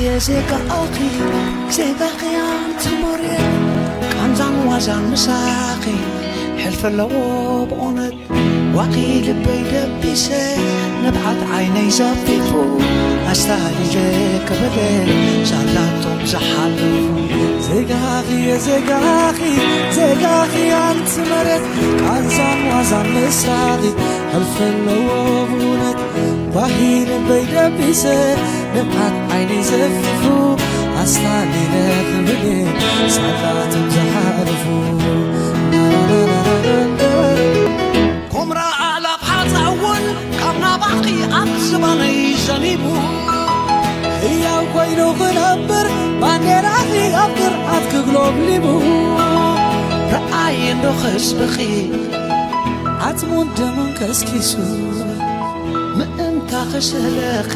የዜጋኣኺ ዜጋኺ ኣንቲ መሬት ቃንዛን ዋዛን ምሳኺ ሕልፊ ኣለዎ ብእውነት ዋኺ ልበይ ደቢሰ ንብዓት ዓይነይ ዘፊፉ ኣስታሊለ ክብለ ሳላቶም ዝሓልፉ ዜጋኺ የዜጋኺ ዜጋኺ ኣንቲ መሬት ቃንዛን ዋዛን ምሳኺ ሕልፊ ኣለዎ ብእውነት ዋሂ ልበይ ደቢሰ ንብዓት ዓይነይ ዘፊፉ ኣስታሊለ ክብለ ሳላቶም ዝሓልፉ ኩምራ ኣላፍ ሓፃውን ካብ ናባኺ ኣብ ዝባነይ ዘኒቡ ህያው ኮይኑ ክነብር ባንዴራኺ ኣብ ግርዓት ክግሎብሊቡ ረኣየ እንዶ ህዝብኺ ዓፅሙን ደሙን ከስኪሱ ምእንታ ክስእለኺ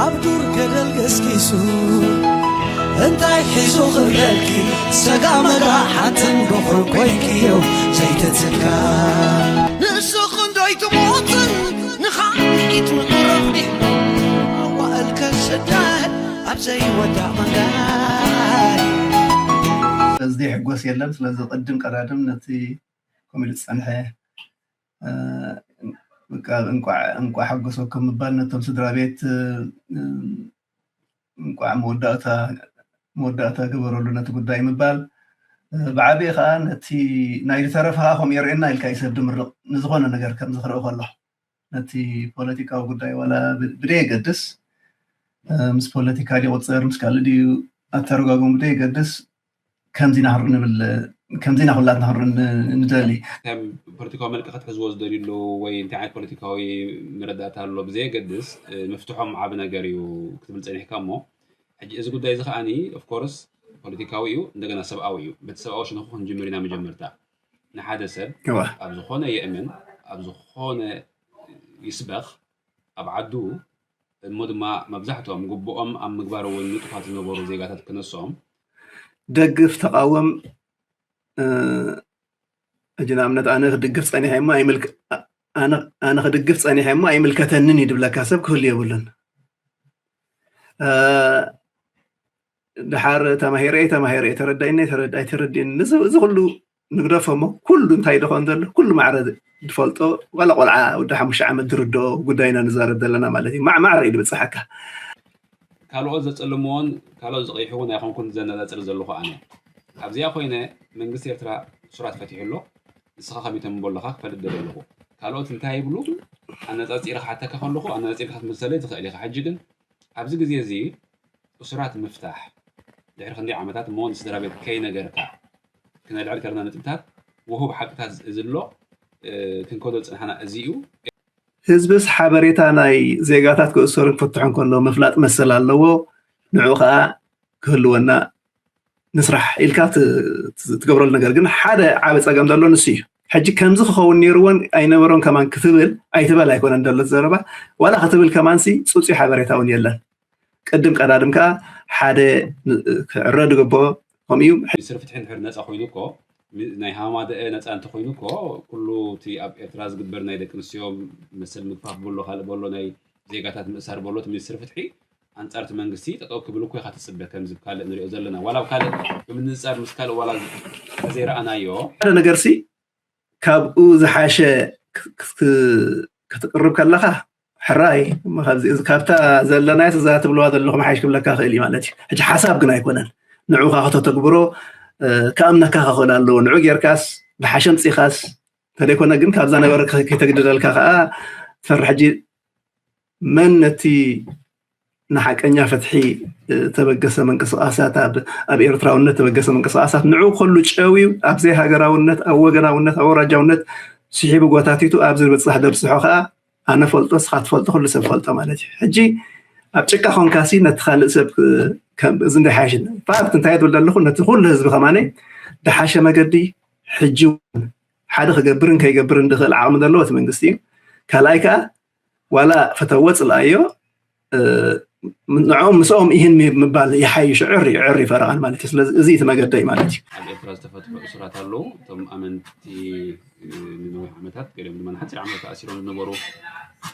ኣብ ዱር ገደል ገስጊሱ እንታይ ሒዙ ክብለልኪ ሰጋ መጋ ሓትን በኹሪ ኮይንክዮ ዘይትትካ ንስኺ እንዶ ኣይትሞትን ንኻልኢት ምዕረፍቲ ኣዋእል ከስደድ ኣብ ዘይወዳእ መንገድ ስለዚ ዘይሕጎስ የለን። ስለዚ ቅድም ቀዳድም ነቲ ከምኡ ኢሉ ዝጸንሐ እንቋዕ ሓጎሰኩም ምባል ነቶም ስድራ ቤት እንቋዕ መወዳእታ መወዳእታ ግበረሉ ነቲ ጉዳይ ምባል ብዓብየ ከዓ ነቲ ናይ ዝተረፈ ከዓ ከምኡ የርእየና ኢልካ ይሰብ ድምርቕ ንዝኾነ ነገር ከም ዝኽርኢ ከሎ ነቲ ፖለቲካዊ ጉዳይ ዋላ ብደየገድስ ምስ ፖለቲካ ድዩ ቁፅር ምስ ካልእ ድዩ ኣተረጓጎም ብደየገድስ ከምዚ ኢና ክንርኢ ንብል ከምዚ ኢና ኩላትና ክንርኢ ንደሊ። እንታይ ፖለቲካዊ መልክዕ ክትሕዝዎ ዝደልዩ ኣለዉ ወይ እንታይ ዓይነት ፖለቲካዊ መረዳእታ ኣሎ ብዘየገድስ ምፍትሖም ዓቢ ነገር እዩ ክትብል ጸኒሕካ እሞ ሕጂ እዚ ጉዳይ እዚ ከዓኒ ኦፍኮርስ ፖለቲካዊ እዩ እንደገና ሰብኣዊ እዩ። በቲ ሰብኣዊ ሽነኹ ክንጅምር ኢና መጀመርታ። ንሓደ ሰብ ኣብ ዝኾነ የእመን ኣብ ዝኾነ ይስበኽ ኣብ ዓዱ እሞ ድማ መብዛሕትኦም ግቡኦም ኣብ ምግባር እውን ንጡፋት ዝነበሩ ዜጋታት ክነሶም ደግፍ ተቃወም ሕጂ ንኣብነት ኣነ ክድግፍ ፀኒሐ እሞ ኣነ ክድግፍ ፀኒሐ እሞ ኣይምልከተንን እዩ ድብለካ ሰብ ክህሉ የብሉን ድሓር ተማሂረ ተማሂረ ተረዳይና ኣይተረድእን እዚ ኩሉ ንግደፎ እሞ ኩሉ እንታይ ድኾን ዘሎ ኩሉ ማዕረ ዝፈልጦ ዋላ ቆልዓ ወዲ ሓሙሽተ ዓመት ዝርድኦ ጉዳይ ኢና ንዛረብ ዘለና ማለት እዩ። ማዕማዕረ እዩ ዝበፅሓካ። ካልኦት ዘፀለምዎን ካልኦት ዝቐይሕዎን ኣይኮንኩን ዘነፃፅር ዘለኹ ኣነ። ኣብዚኣ ኮይነ መንግስቲ ኤርትራ እሱራት ፈቲሑ ኣሎ። ንስኻ ከመይ ተንብቦ ኣለኻ ክፈልጥ ደልየ ኣለኹ። ካልኦት እንታይ ይብሉ ኣነፃፂረ ክሓተካ ከለኹ ኣነፃፂርካ ክትመልሰለይ ትኽእል ኢኻ። ሕጂ ግን ኣብዚ ግዜ እዚ እሱራት ምፍታሕ ድሕሪ ክንደይ ዓመታት እሞ ንስድራ ቤት ከይነገርካ ክነልዕል ከለና ነጥብታት ውሁብ ሓቅታት እዚ ኣሎ ክንከዶ ዝፀናሕና እዚ እዩ። ህዝብስ ሓበሬታ ናይ ዜጋታት ክእሰሩን ክፍትሑን ከሎ ምፍላጥ መሰል ኣለዎ። ንዑ ከዓ ክህልወና ንስራሕ ኢልካ ትገብረሉ ነገር ግን ሓደ ዓቢ ፀገም ዘሎ ንሱ እዩ። ሕጂ ከምዚ ክኸውን ነይርዎን ኣይነበሮን ከማን ክትብል ኣይትበል ኣይኮነን ዘሎ ዘረባ ዋላ ክትብል ከማንሲ ፅፁይ ሓበሬታ እውን የለን። ቅድም ቀዳድም ከዓ ሓደ ክዕረ ዝግብኦ ከምኡ እዩ። ሚኒስትሪ ፍትሒ እንድሕር ነፃ ኮይኑ እኮ ናይ ሃማደአ ነፃ እንተኮይኑ እኮ ኩሉ እቲ ኣብ ኤርትራ ዝግበር ናይ ደቂ ኣንስትዮ መሰል ምግፋፍ በሎ ካልእ በሎ ናይ ዜጋታት ምእሳር በሎ እቲ ሚኒስትሪ ፍትሒ ኣንፃር እቲ መንግስቲ ጠጠው ክብል እኮ ኢካ ትፅበ ከምዚ ካልእ ንሪኦ ዘለና ዋላ ኣብ ካልእ ብምንፃር ምስ ካልእ ዋላ ተዘይረኣናዮ ሓደ ነገርሲ ካብኡ ዝሓሸ ክትቅርብ ከለኻ ሕራይ እሞ ካብዚ እዚ ካብታ ዘለናያስ እዛ ትብልዋ ዘለኹም ሓይሽ ክብለካ ክእል እዩ ማለት እዩ። ሕጂ ሓሳብ ግን ኣይኮነን ንዑኻ ከተተግብሮ ከኣምነካ ክኽእል ኣለዎ። ንዑ ጌርካስ ዝሓሸ ኣምጺኻስ እንተደይኮነ ግን ካብዛ ነበረ ከይተግድደልካ ከዓ ትፈርሕ። ሕጂ መን ነቲ ንሓቀኛ ፍትሒ ተበገሰ ምንቅስቃሳት ኣብ ኤርትራውነት ተበገሰ ምንቅስቃሳት ንዑ ከሉ ጨውዩ ኣብ ዘይሃገራውነት ኣብ ወገናውነት ኣብ ኣውራጃውነት ስሒቡ ጎታቲቱ ኣብዚ ዝበፅሕ ደብፅሖ ከዓ ኣነ ፈልጦ ስኻ ትፈልጦ ኩሉ ሰብ ፈልጦ ማለት እዩ። ሕጂ ኣብ ጭቃ ኮንካሲ ነቲ ካልእ ሰብ እዚ እንዳይሓይሽ ፋክት እንታይ ትብል ዘለኹ ነቲ ኩሉ ህዝቢ ከማነ ድሓሸ መገዲ ሕጂ ሓደ ክገብርን ከይገብርን ዝኽእል ዓቕሚ ዘለዎ እቲ መንግስቲ እዩ። ካልኣይ ከዓ ዋላ ፈተዎ ፅልኣዮ ንዕኦም ምስኦም ይህን ምባል ይሓይሽ ዕር እዩ ዕር እዩ ፈረቓን ማለት እዩ። ስለዚ እዚ እቲ መገደይ ማለት እዩ። ኣብ ኤርትራ ዝተፈትሑ እሱራት ኣለዉ። እቶም ኣመንቲ ንነዊሕ ዓመታት ገሊኦም ድማ ንሓፂር ዓመት ተኣሲሮም ዝነበሩ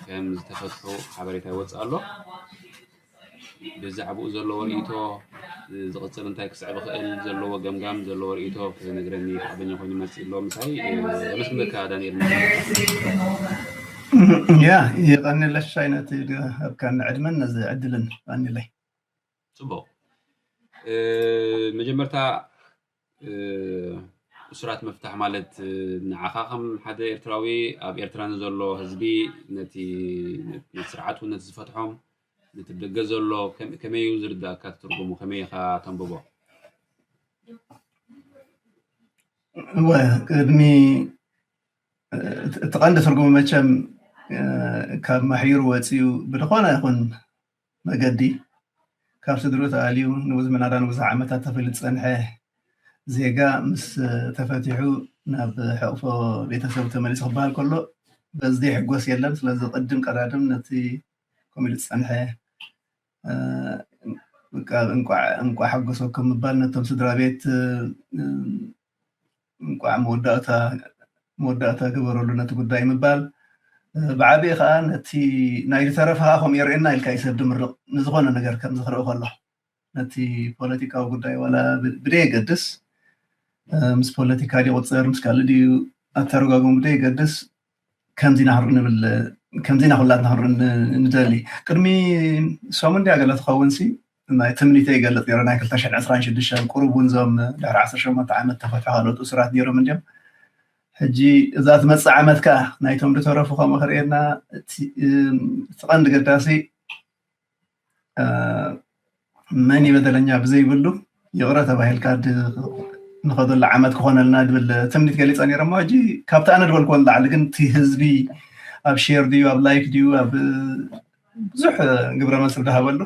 ከም ዝተፈትሑ ሓበሬታ ይወፅእ ኣሎ። ብዛዕባኡ ዘለዎ ርእይቶ፣ ዝቕጽል እንታይ ክስዕብ ይኽእል ዘለዎ ገምጋም ዘለዎ ርእይቶ ክነግረኒ ፍቓደኛ ኮይኑ መጺኡ ኣሎ ምሳይ። የመስግነካ ዳንኤል። ያ የቐንለሻይ ነቲ ሃብካኒ ዕድመን ነዚ ዕድልን ቀንለይ። ጽቡቕ። መጀመርታ እሱራት ምፍታሕ ማለት ንዓኻ ከም ሓደ ኤርትራዊ ኣብ ኤርትራ ንዘሎ ህዝቢ ነቲ ነቲ ስርዓት እውን ነቲ ዝፈትሖም ነቲ ደገ ዘሎ ከመይ እዩ ዝርዳእካ ትርጉሙ ከመይ ኢኻ ተንብቦ? እወ ቅድሚ እቲ ቀንዲ ትርጉሙ መቸም ካብ ማሕዩር ወፂኡ ብዝኾነ ይኹን መገዲ ካብ ስድሩ ተኣልዩ ንብዙሕ መናዳ ንብዙሕ ዓመታት ተፈልዩ ዝፀንሐ ዜጋ ምስ ተፈቲሑ ናብ ሕቕፎ ቤተሰብ ተመሊሱ ክበሃል ከሎ በዚ ዘይሕጎስ የለን። ስለዚ ቅድም ቀዳድም ነቲ ከምኡ ኢሉ ዝፀንሐ እንቋዕ ሓጎሰኩም ምባል ነቶም ስድራ ቤት እንቋዕ መወዳእታ መወዳእታ ግበረሉ ነቲ ጉዳይ ምባል ብዓብየ ከዓ ነቲ ናይ ዝተረፈ ከዓ ከምኡ የርእየና ኢልካ እዩ ሰብ ድምርቕ ንዝኾነ ነገር ከምዚ ክርኢ ከሎ ነቲ ፖለቲካዊ ጉዳይ ዋላ ብደየገድስ ምስ ፖለቲካ ድዩ ቁፅር ምስ ካልእ ድዩ ኣተረጓጎሙ ብደየገድስ ከምዚ ኢና ክንርኢ ንብል ከምዚ ኢና ኩላትና ክንርኢ ንደሊ። ቅድሚ ሰሙን ድያ ገለ ትኸውን ሲ ናይ ትምኒተይ ይገልፅ ነይረ ናይ ክልተ ሽሕን ዕስራን ሽዱሽተን ቁሩብ እውን እዞም ድሕሪ ዓሰርተ ሸሞንተ ዓመት ተፈትሑ ካልኦት እሱራት ነይሮም እንዲዮም። ሕጂ እዛ ትመፅእ ዓመት ከዓ ናይቶም ዝተረፉ ከምኡ ክርእየና እቲ ቀንዲ ገዳሲ መን እዩ በደለኛ ብዘይብሉ ይቕረ ተባሂልካ ንኸደሉ ዓመት ክኾነልና ድብል ትምኒት ገሊፀ ነይረ እሞ ሕጂ ካብቲ ኣነ ድበልክዎ ንላዕሊ ግን እቲ ህዝቢ ኣብ ሼር ድዩ ኣብ ላይክ ድዩ ኣብ ብዙሕ ግብረ መልሲ ብድሃበሉ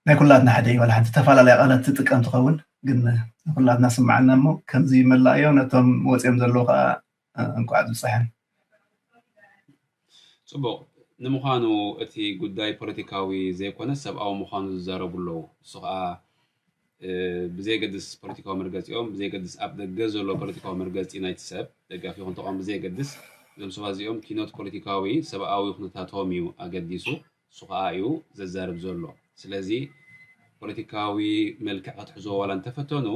ናይ ኩላትና ሓደ እዩ። ዋላ ሓንቲ ተፈላለያ ቃላት ትጥቀም ትኸውን ግን ኩላትና ስምዓና እሞ ከምዚ መላእዮ ነቶም ወፅዮም ዘለዉ ከዓ እንኳዕ ዝበፅሐን። ፅቡቕ። ንምዃኑ እቲ ጉዳይ ፖለቲካዊ ዘይኮነ ሰብኣዊ ምዃኑ ዝዛረቡ ኣለዉ። እሱ ከዓ ብዘየገድስ ፖለቲካዊ መርገፂኦም ብዘየገድስ ኣብ ደገ ዘሎ ፖለቲካዊ መርገፂ ናይቲ ሰብ ደጋፊ ይኹን ተቃዋሚ ብዘየገድስ እዞም ሰባት እዚኦም ኪኖት ፖለቲካዊ ሰብኣዊ ኩነታቶም እዩ ኣገዲሱ እሱ ከዓ እዩ ዘዛርብ ዘሎ። ስለዚ ፖለቲካዊ መልክዕ ክትሕዝዎ ዋላ እንተፈተኑ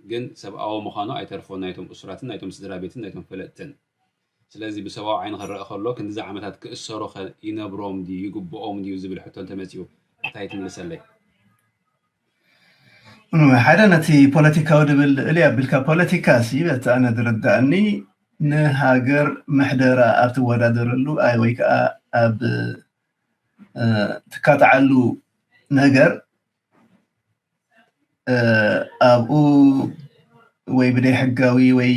ግን ሰብኣዊ ምዃኑ ኣይተርፎን ናይቶም እሱራትን ናይቶም ስድራ ቤትን ናይቶም ፈለጥትን። ስለዚ ብሰብኣዊ ዓይኒ ክረአ ከሎ ክንዲዚ ዓመታት ክእሰሩ ከ ይነብሮም ድዩ ይግብኦም ድዩ ዝብል ሕቶ እንተመፂኡ እንታይ ትምልሰለይ? ሓደ ነቲ ፖለቲካዊ ድብል እልይ ኣቢልካ ፖለቲካ ሲ በቲ ኣነ ዝርዳእኒ ንሃገር ምሕደራ ኣብ ትወዳደረሉ ኣይ ወይ ከዓ ኣብ ትካታዓሉ ነገር ኣብኡ ወይ ብደይ ሕጋዊ ወይ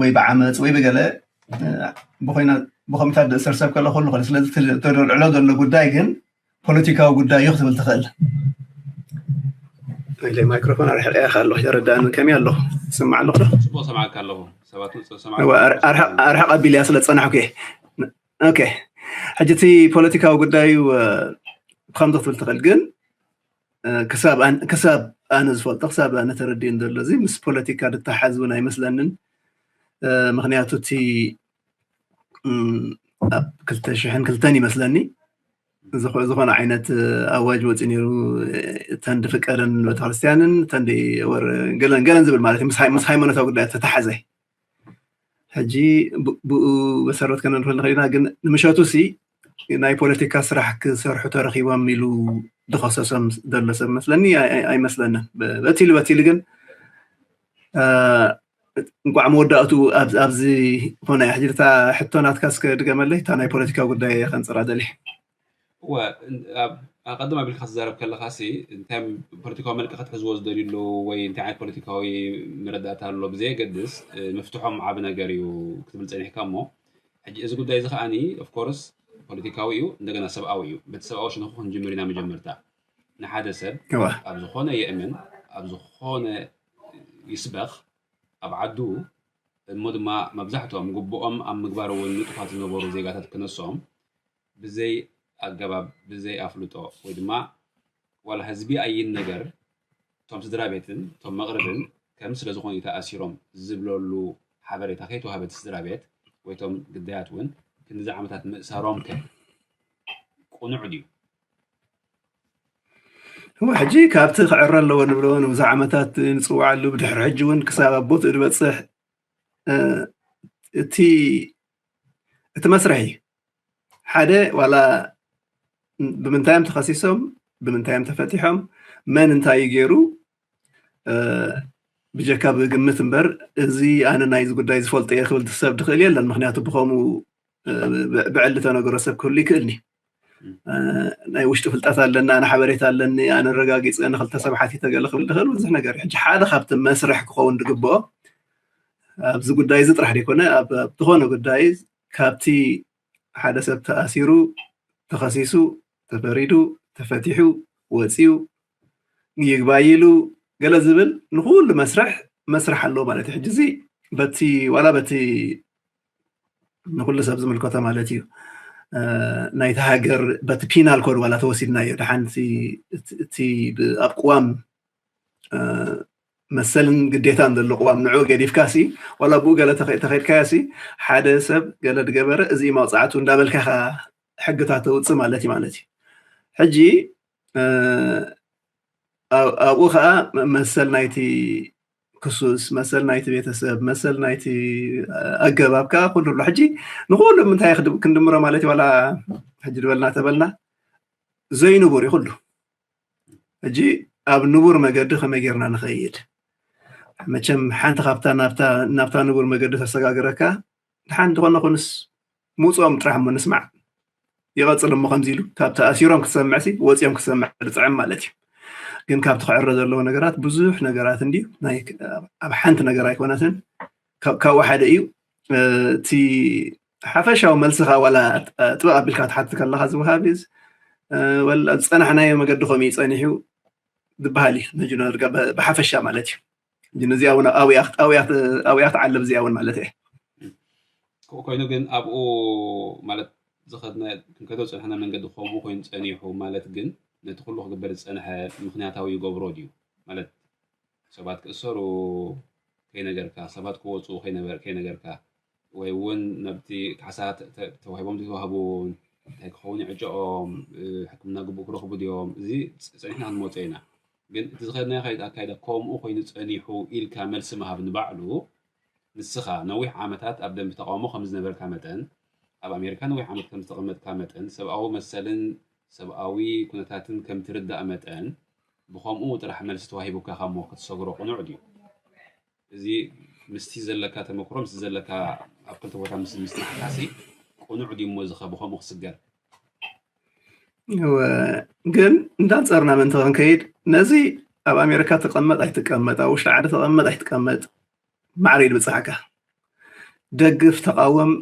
ወይ ብዓመፅ ወይ ብገለ ብኮሚታት ዝእሰር ሰብ ከሎ ክህሉ ይኽእል። ስለዚ ተልዕሎ ዘሎ ጉዳይ ግን ፖለቲካዊ ጉዳይ እዩ ክትብል ትኽእል። ኢለ ማይክሮፎን ኣርሒቐያ ከ ኣለኹ ይረዳእኒ ከመይ ኣለኹ ትስማዕ ኣለኹ ዶ? ጽቡቕ ሰማዕካ ኣለኹ። ሰባት እውን ጽቡቕ ሰማዕካ ኣለኹ። ኣርሕቕ ኣቢል እያ ስለ ዝጸናሕኩ እየ። ኦኬ ሕጂ እቲ ፖለቲካዊ ጉዳይ እዩ ብከምዚ ክትብል ትኽእል ግን ክሳብ ኣነ ዝፈልጦ ክሳብ ኣነ ተረዲኡን ዘሎ እዚ ምስ ፖለቲካ ዝተሓዝ እውን ኣይመስለንን። ምክንያቱ እቲ ኣብ ክልተ ሽሕን ክልተን ይመስለኒ ዝኾነ ዓይነት ኣዋጅ ወፂኡ ነይሩ። ተንዲ ፍቀርን ቤተክርስትያንን ተንዲ ወር ገለን ገለን ዝብል ማለት እዩ። ምስ ሃይማኖታዊ ጉዳይ ተተሓዘ ሕጂ ብኡ መሰረት ከነንክእል ንኽእል ኢና። ግን ንምሸቱ ሲ ናይ ፖለቲካ ስራሕ ክሰርሑ ተረኪቦም ኢሉ ዝኸሰሶም ዘሎ ሰብ መስለኒ ኣይመስለንን። በቲሉ በቲሉ ግን እንቋዕ መወዳእቱ ኣብዚ ኮነ ሕጂ እታ ሕቶ ናትካ እስከ ድገመለይ እታ ናይ ፖለቲካ ጉዳይ ከንፅራ ደሊ እወ ኣቐድም ኣቢልካ ትዛረብ ከለኻ ሲ እንታይ ፖለቲካዊ መልክዕ ክትሕዝዎ ዝደልዩ ኣለዉ ወይ እንታይ ዓይነት ፖለቲካዊ መረዳእታ ኣሎ ብዘየገድስ ምፍትሖም ዓቢ ነገር እዩ ክትብል ፀኒሕካ እሞ ሕጂ እዚ ጉዳይ እዚ ከዓኒ ኦፍኮርስ ፖለቲካዊ እዩ እንደገና ሰብኣዊ እዩ በቲ ሰብኣዊ ሽነኹ ክንጅምር ኢና መጀመርታ ንሓደ ሰብ ኣብ ዝኾነ የእምን ኣብ ዝኾነ ይስበኽ ኣብ ዓዱ እሞ ድማ መብዛሕትኦም ግቡኦም ኣብ ምግባር እውን ንጡፋት ዝነበሩ ዜጋታት ክነሶም ብዘይ ኣገባብ ብዘይ ኣፍልጦ ወይ ድማ ዋላ ህዝቢ ኣይን ነገር እቶም ስድራ ቤትን እቶም መቕርብን ከም ስለ ዝኾኑ ተኣሲሮም ዝብለሉ ሓበሬታ ከይተዋህበ እቲ ስድራ ቤት ወይ እቶም ግዳያት እውን ክንዲዚ ዓመታት ምእሳሮም ከ ቁኑዕ ድዩ? ሕጂ ካብቲ ክዕረ ኣለዎ ንብሎ ንብዙሕ ዓመታት ንፅዋዓሉ ብድሕሪ ሕጂ እውን ክሳብ ኣብ ቦትኡ ዝበፅሕ እቲ እቲ መስርሕ እዩ። ሓደ ዋላ ብምንታይ እዮም ተኸሲሶም፣ ብምንታይ እዮም ተፈቲሖም፣ መን እንታይ እዩ ገይሩ ብጀካ ብግምት እምበር፣ እዚ ኣነ ናይዚ ጉዳይ ዝፈልጦ እየ ክብል ሰብ ድኽእል የለን። ምክንያቱ ብኸምኡ ብዕሊ ተነገሮ ሰብ ክህሉ ይክእልኒ። ናይ ውሽጢ ፍልጠት ኣለኒ፣ ኣነ ሓበሬታ ኣለኒ፣ ኣነ ረጋጊፀ ንክልተ ሰብ ሓቲተ ገለ ክብል ድኽእል ብዙሕ ነገር። ሕጂ ሓደ ካብቲ መስርሕ ክኸውን ዝግብኦ ኣብዚ ጉዳይ እዚ ጥራሕ ዘይኮነ ኣብ ዝኾነ ጉዳይ ካብቲ ሓደ ሰብ ተኣሲሩ፣ ተኸሲሱ፣ ተፈሪዱ፣ ተፈቲሑ፣ ወፂኡ፣ ይግባይ ኢሉ ገለ ዝብል ንኩሉ መስርሕ መስርሕ ኣለዎ ማለት እዩ። ሕጂ እዚ በቲ ዋላ በቲ ንኩሉ ሰብ ዝምልከቶ ማለት እዩ ናይቲ ሃገር በቲ ፒናል ኮድ ዋላ ተወሲድናዮ ድሓን እቲ ኣብ ቅዋም መሰልን ግዴታን ዘሎ ቅዋም ንዑ ገዲፍካ ሲ ዋላ ብኡ ገለ ተኸድካዮ ሲ ሓደ ሰብ ገለ ድገበረ እዚ መቕፃዕቱ እንዳበልካ ኢኻ ሕግታት ተውፅእ ማለት እዩ ማለት እዩ። ሕጂ ኣብኡ ከዓ መሰል ናይቲ ክሱስ መሰል ናይቲ ቤተሰብ መሰል ናይቲ ኣገባብ ከዓ ኩሉ ኣሎ። ሕጂ ንኩሉ ምንታይ ክንድምሮ ማለት እዩ ዋላ ሕጂ ድበልና ተበልና ዘይንቡር እዩ ኩሉ። ሕጂ ኣብ ንቡር መገዲ ከመይ ጌርና ንኸይድ? መቸም ሓንቲ ካብታ ናብታ ንቡር መገዲ ተሰጋግረካ ድሓን ዝኾነ ኮንስ ምውፅኦም ጥራሕ እሞ ንስማዕ። ይቐፅል እሞ ከምዚ ኢሉ ካብ ተኣሲሮም ክትሰምዕ ሲ ወፂኦም ክትሰምዕ ዝጥዕም ማለት እዩ። ግን ካብቲ ክዕረ ዘለዎ ነገራት ብዙሕ ነገራት እንድዩ ኣብ ሓንቲ ነገር ኣይኮነትን። ካብኡ ሓደ እዩ። እቲ ሓፈሻዊ መልስኻ ዋላ ጥበቕ ኣቢልካ ትሓትት ከለኻ ዝወሃብ እዩ። ወላ ዝፀናሕናዮ መገዲ ከምኡ እዩ ፀኒሑ ዝበሃል እዩ ነጁ ብሓፈሻ ማለት እዩ። ነዚኣ እውን ኣብያ ትዓለብ እዚኣ እውን ማለት እየ። ኮይኑ ግን ኣብኡ ማለት ዝኸድና ክንከዶ ዝፀናሕና መንገዲ ከምኡ ኮይኑ ፀኒሑ ማለት ግን ነቲ ኩሉ ክግበር ዝፀንሐ ምክንያታዊ ይገብሮ ድዩ ማለት ሰባት ክእሰሩ ከይነገርካ ሰባት ክወፁ ከይነገርካ ወይ እውን ነብቲ ካሕሳ ተዋሂቦም ዝተዋህቡ እንታይ ክኸውን ይዕጨኦም ሕክምና ግቡእ ክረኽቡ ድዮም እዚ ፀኒሕና ክንመፆ ኢና ግን እቲ ዝኸድናዮ ከይድ ኣካይዳ ከምኡ ኮይኑ ፀኒሑ ኢልካ መልሲ ምሃብ ንባዕሉ ንስኻ ነዊሕ ዓመታት ኣብ ደንቢ ተቃውሞ ከም ዝነበርካ መጠን ኣብ ኣሜሪካ ነዊሕ ዓመት ከም ዝተቐመጥካ መጠን ሰብኣዊ መሰልን ሰብኣዊ ኩነታትን ከም ትርዳእ መጠን ብኸምኡ ጥራሕ መልሲ ተዋሂቡካ ካብ ሞ ክትሰግሮ ቅኑዕ ድዩ? እዚ ምስቲ ዘለካ ተመክሮ ምስቲ ዘለካ ኣብ ክልተ ቦታ ምስ ምስናሕካሲ ቅኑዕ ድዩ እሞ እዚ ብኸምኡ ክስገር? ግን እንዳንፀርና ምእንቲ ክንከይድ ነዚ ኣብ ኣሜሪካ ትቐመጥ ኣይትቀመጥ ኣብ ውሽጢ ዓዲ ተቐመጥ ኣይትቀመጥ ማዕረ ይድብፅሓካ። ደግፍ ተቃወም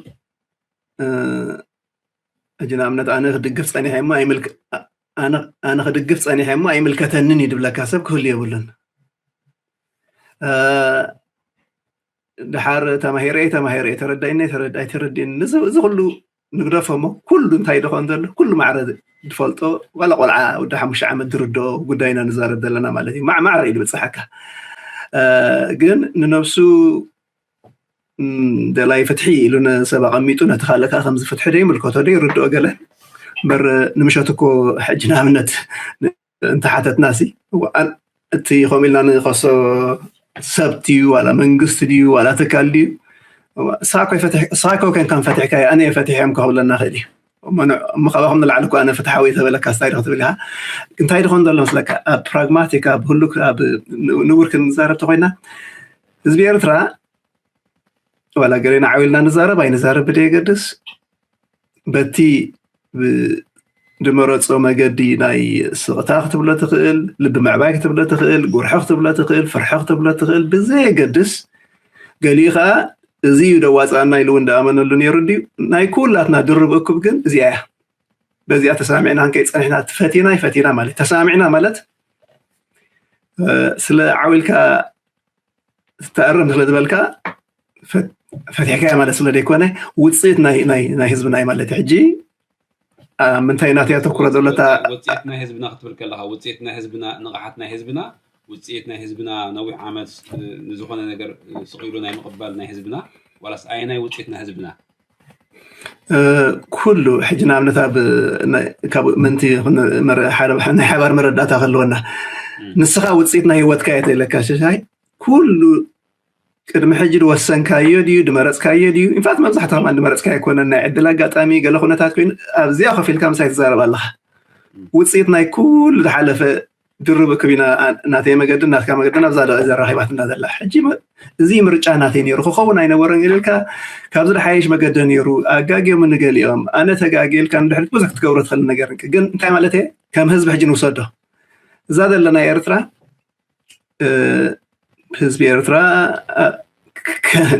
ሕጂ ንኣብነት ኣነ ክድግፍ ፀኒሐ እሞ ኣነ ክድግፍ ፀኒሐ እሞ ኣይምልከተንን እዩ ድብለካ ሰብ ክህሉ የብሉን። ድሓር ተማሂረ ተማሂረ ተረዳይና ኣይተረድእን እዚ ኩሉ ንግደፎ እሞ ኩሉ እንታይ ድኾን ዘሎ ኩሉ ማዕረ ዝፈልጦ ዋላ ቆልዓ ወዲ ሓሙሽተ ዓመት ዝርድኦ ጉዳይና ንዛረብ ዘለና ማለት እዩ። ማዕማዕረ እዩ ዝበፅሓካ ግን ንነብሱ ደላይ ፍትሒ ኢሉ ንሰብ ኣቐሚጡ ነቲ ካልእ ከዓ ከምዚ ፍትሒ ዶ ይምልከቶ ዶ ይርድኦ ገለ እምበር ንምሸት እኮ ሕጂ ንኣብነት እንተሓተትና ሲ እቲ ከምኡ ኢልና ንኸሶ ሰብ ድዩ ዋላ መንግስቲ ድዩ ዋላ ትካል ድዩ ሳኮ ከንካን ፈትሕካ ኣነ ፈትሐም ከብለና ክእል እዩ እሞ ካባኹም ንላዕሊ እኮ ኣነ ፍትሓዊ ተበለካ ስታይ ክትብል ኢኻ እንታይ ድኾን ዘሎ መስለካ ኣብ ፕራግማቲክ ኣብ ህሉ ንቡር ክንዛረብ ተኮይና ህዝቢ ኤርትራ ዋላ ገሌና ዓው ኢልና ንዛረብ ኣይንዛረብ ብደየገድስ በቲ ድመረፆ መገዲ ናይ ስቕታ ክትብሎ ትኽእል፣ ልቢ ምዕባይ ክትብሎ ትኽእል፣ ጉርሒ ክትብሎ ትኽእል፣ ፍርሒ ክትብሎ ትኽእል ብዘየገድስ ገሊኡ ከዓ እዚ እዩ ደዋፅኣና ኢሉ እውን ደኣመነሉ ነይሩ ድዩ ናይ ኩላትና ድርብ እኩብ ግን እዚኣ እያ። በዚኣ ተሳሚዕና ክንከይድ ፀኒሕና ፈቲና ይፈቲና ማለት ተሳሚዕና ማለት ስለ ዓው ኢልካ ትተኣረም ስለ ዝበልካ ፈቲሕካያ ማለት ስለ ዘይኮነ ውፅኢት ናይ ህዝብና እዩ ማለት ሕጂ ምንታይ ናት ያተኩረ ዘለታ ውፅኢት ናይ ህዝብና ክትብል ከለካ ውፅኢት ናይ ህዝብና ንቕሓት ናይ ህዝብና ውፅኢት ናይ ህዝብና ነዊሕ ዓመት ንዝኾነ ነገር ስቕ ኢሉ ናይ ምቕባል ናይ ህዝብና ዋላስ ኣየናይ ውፅኢት ናይ ህዝብና ኩሉ ሕጂ ንኣብነት ኣብ ካብ ምንቲ ናይ ሓባር መረዳእታ ከለወና ንስኻ ውፅኢት ናይ ህይወትካ እየ ተለካ ሽሻይ ኩሉ ቅድሚ ሕጂ ዝወሰንካዮ ድዩ ዝመረፅካዮ ድዩ ኢንፋት መብዛሕትኻ ድማ ዝመረፅካዮ ኣይኮነን ናይ ዕድል ኣጋጣሚ ገለ ኩነታት ኮይኑ ኣብዚኣ ከፊልካ ምሳይ ትዛረብ ኣለኻ ውፅኢት ናይ ኩሉ ዝሓለፈ ድርብ ክቢና ናተይ መገድን ናትካ መገድን ኣብዛ ደቂ ዘራኺባትና ዘላ ሕጂ እዚ ምርጫ ናተይ ነይሩ ክኸውን ኣይነበረን ኢልካ ካብዚ ዝሓይሽ መገዲ ነይሩ ኣጋጊዮምኒ ገሊኦም ኣነ ተጋጊ ኢልካ ንድሕሪት ብዙሕ ክትገብሮ ትኽእል ነገር ግን እንታይ ማለት እየ ከም ህዝቢ ሕጂ ንውሰዶ እዛ ዘለና ኤርትራ ህዝቢ ኤርትራ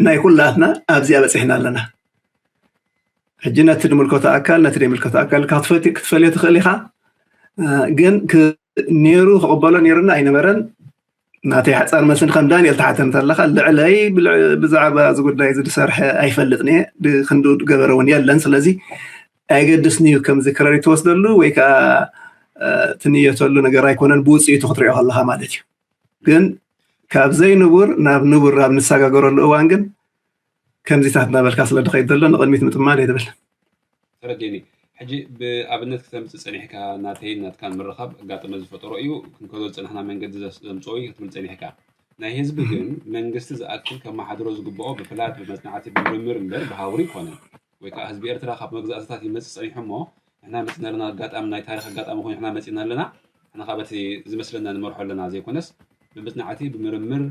ናይ ኩላትና ኣብዚኣ በፂሕና ኣለና ሕጂ ነቲ ዝምልከቶ ኣካል ነቲ ዘይምልከቶ ኣካል ክትፈልዮ ትኽእል ኢኻ ግን ነይሩ ክቕበሎ ነይሩና ኣይነበረን ናተይ ሓፃር መስን ከም ዳንኤል ተሓተ እንተለካ ልዕለይ ብዛዕባ እዚ ጉዳይ እዚ ዝሰርሐ ኣይፈልጥን እየ ክንዱ ገበረ እውን የለን ስለዚ ኣየገድስን እዩ ከምዚ ክረሪ ትወስደሉ ወይ ከዓ ትንየተሉ ነገር ኣይኮነን ብውፅኢቱ ክትሪኦ ከለካ ማለት እዩ ግን ካብ ዘይንቡር ናብ ንቡር ኣብ ንሰጋገረሉ እዋን ግን ከምዚታት እናበልካ ስለ ድኸይድ ዘሎ ንቕድሚት ምጥማር እየ ዝብል ተረዲኒ ሕጂ ብኣብነት ክተምፅእ ፀኒሕካ ናተይን ናትካን ምርኻብ ኣጋጠመ ዝፈጠሮ እዩ ክንከዶ ዝፀናሕና መንገዲ ዘምፅኦ እዩ ክትብል ፀኒሕካ ናይ ህዝቢ ግን መንግስቲ ዝኣክል ከመሓድሮ ዝግብኦ ብፍላት ብመፅናዕቲ ብምርምር እምበር ብሃውሪ ይኮነን ወይ ከዓ ህዝቢ ኤርትራ ካብ መግዛእትታት ይመፅእ ፀኒሑ እሞ ንሕና መፅና ኣለና ኣጋጣሚ ናይ ታሪክ ኣጋጣሚ ኮይኑ ንሕና መፂና ኣለና ንሕና ከዓ በቲ ዝመስለና ንመርሖ ኣለና ዘይኮነስ ብምፅናዕቲ ብምርምር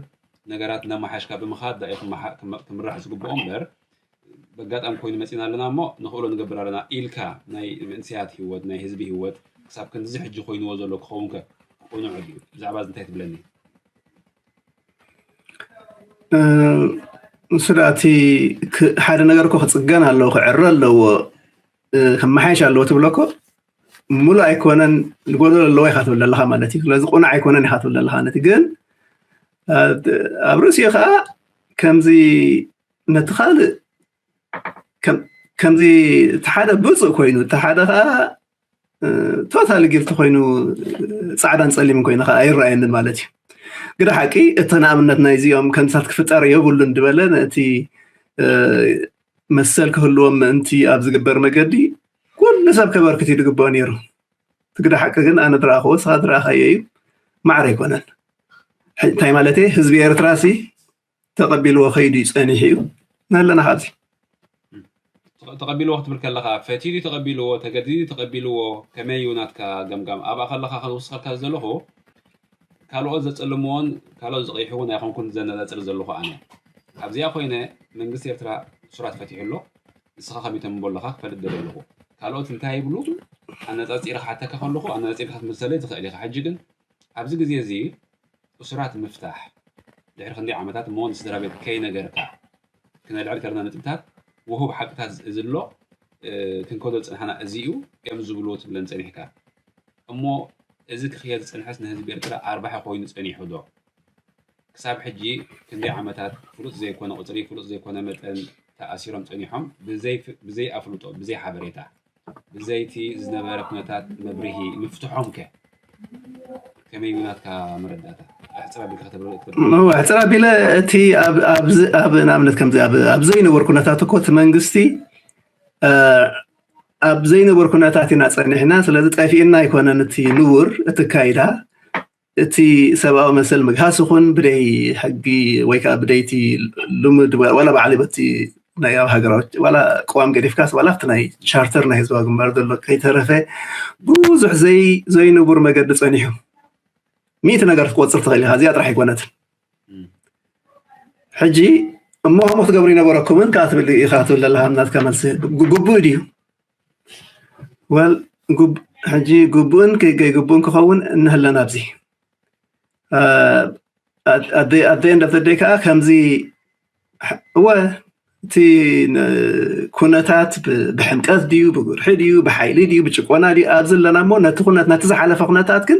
ነገራት እናመሓሽካ ብምኻድ ዳኢ ክምራሕ ዝግብኦ እምበር በጋጣሚ ኮይኑ መፂና ኣለና እሞ ንኽእሎ ንገብር ኣለና ኢልካ ናይ መንእሰያት ህይወት ናይ ህዝቢ ህይወት ክሳብ ክንድዚ ሕጂ ኮይንዎ ዘሎ ክኸውን ከ ቅኑዕ ድዩ ብዛዕባ እዚ እንታይ ትብለኒ ንሱ ደኣ እቲ ሓደ ነገር እኮ ክፅገን ኣለዎ ክዕረ ኣለዎ ክመሓየሽ ኣለዎ ትብሎ እኮ ሙሉእ ኣይኮነን ዝጎደሎ ኣለዎ ኢካ ትብል ዘለካ ማለት እዩ ስለዚ ቁኑዕ ኣይኮነን ኢካ ትብል ዘለካ ነቲ ግን ኣብ ርእሲኡ ከዓ ከምዚ ነቲ ካልእ ከምዚ እቲ ሓደ ብፁእ ኮይኑ እቲ ሓደ ከዓ ቶታሊ ጊልቲ ኮይኑ ፃዕዳን ፀሊምን ኮይኑ ከዓ ኣይረኣየንን ማለት እዩ ግዳ ሓቂ እቲ ንኣብነት ናይዚኦም ከምሳት ክፍጠር የብሉን ዝበለ ነቲ መሰል ክህልዎም ምእንቲ ኣብ ዝግበር መገዲ ኩሉ ሰብ ከበርክት እዩ ዝግብኦ ነይሩ እቲ ግዳ ሓቂ ግን ኣነ ዝረኣኽዎ ስኻ ዝረኣኻዮ እዩ ማዕረ ኣይኮነን እንታይ ማለት ህዝቢ ኤርትራ ሲ ተቐቢልዎ ከይዱ ይፀኒሑ እዩ ናለና ካብዚ ተቐቢልዎ ክትብል ከለኻ ፈትዩ ተቐቢልዎ ተገዲዱ ተቐቢልዎ ከመይ እዩ ናትካ ገምጋም ኣብኣ ከለኻ ከውስኸልካ ዘለኹ ካልኦት ዘፀልምዎን ካልኦት ዝቐይሕዎን ኣይኮንኩን ዘነፃፅር ዘለኹ ኣነ ኣብዚኣ ኮይነ መንግስቲ ኤርትራ እሱራት ፈቲሑ ኣሎ ንስኻ ከሚቶም እምቦ ኣለኻ ክፈልጥ ደለ ኣለኹ ካልኦት እንታይ ይብሉ ኣነፃፂረ ክሓተካ ከለኹ ኣነፃፂርካ ክትምልሰለይ ትኽእል ኢኻ ሕጂ ግን ኣብዚ ግዜ እዚ እሱራት ምፍታሕ ድሕሪ ክንደይ ዓመታት እሞ ንስድራ ቤት ከይነገርካ ክነልዕል ከለና ነጥብታት ውሁብ ሓቅታት እዚ ኣሎ ክንከዶ ዝፅናሕና እዚ እዩ እዮም ዝብልዎ ትብለን ፀኒሕካ እሞ እዚ ክኽየድ ዝፀንሐስ ንህዝቢ ኤርትራ ኣርባሒ ኮይኑ ፀኒሑ ዶ ክሳብ ሕጂ ክንደይ ዓመታት ፍሉጥ ዘይኮነ ቁፅሪ ፍሉጥ ዘይኮነ መጠን ተኣሲሮም ፀኒሖም ብዘይ ኣፍልጦ ብዘይ ሓበሬታ ብዘይቲ ዝነበረ ኩነታት መብርሂ ምፍትሖም ከ ከመይ ናትካ መረዳእታ ሕፅር ኣቢልካ ከተብርህ ትኽእል ሕፅር ኣቢለ እቲ ኣብ ንኣብነት ከምዚ ኣብ ዘይነበሩ ኩነታት እኮ እቲ መንግስቲ ኣብ ዘይነበሩ ኩነታት ኢና ፀኒሕና ስለዚ ጠፊእና ኣይኮነን እቲ ንቡር እቲ ካይዳ እቲ ሰብኣዊ መሰል ምግሃስ ይኹን ብደይ ሕጊ ወይ ከዓ ብደይቲ ልምድ ዋላ ባዕሊ በቲ ናይ ኣብ ሃገራዊ ዋላ ቅዋም ገዲፍካስ ዋላ ኣብቲ ናይ ቻርተር ናይ ህዝባዊ ግንባር ዘሎ ከይተረፈ ብዙሕ ዘይ ዘይንቡር መገዲ ፀኒሑ ሚእቲ ነገር ክትቆፅር ትኽእል ኢኻ እዚኣ ጥራሕ ኣይኮነትን ሕጂ እሞ ከምኡ ክትገብሩ ይነበረኩምን ከዓ ትብል ኢኻ ትብል ዘለካ ናትካ መልሲ ግቡእ ድዩ ወል ሕጂ ግቡእን ከይግቡእን ክኸውን እንህለን ኣብዚ ኣደይ ኣደይ እንደተደይ ከዓ ከምዚ እወ እቲ ኩነታት ብሕምቀት ድዩ ብጉርሒ ድዩ ብሓይሊ ድዩ ብጭቆና ድዩ ኣብዚ ኣለና እሞ ነቲ ኩነት ነቲ ዝሓለፈ ኩነታት ግን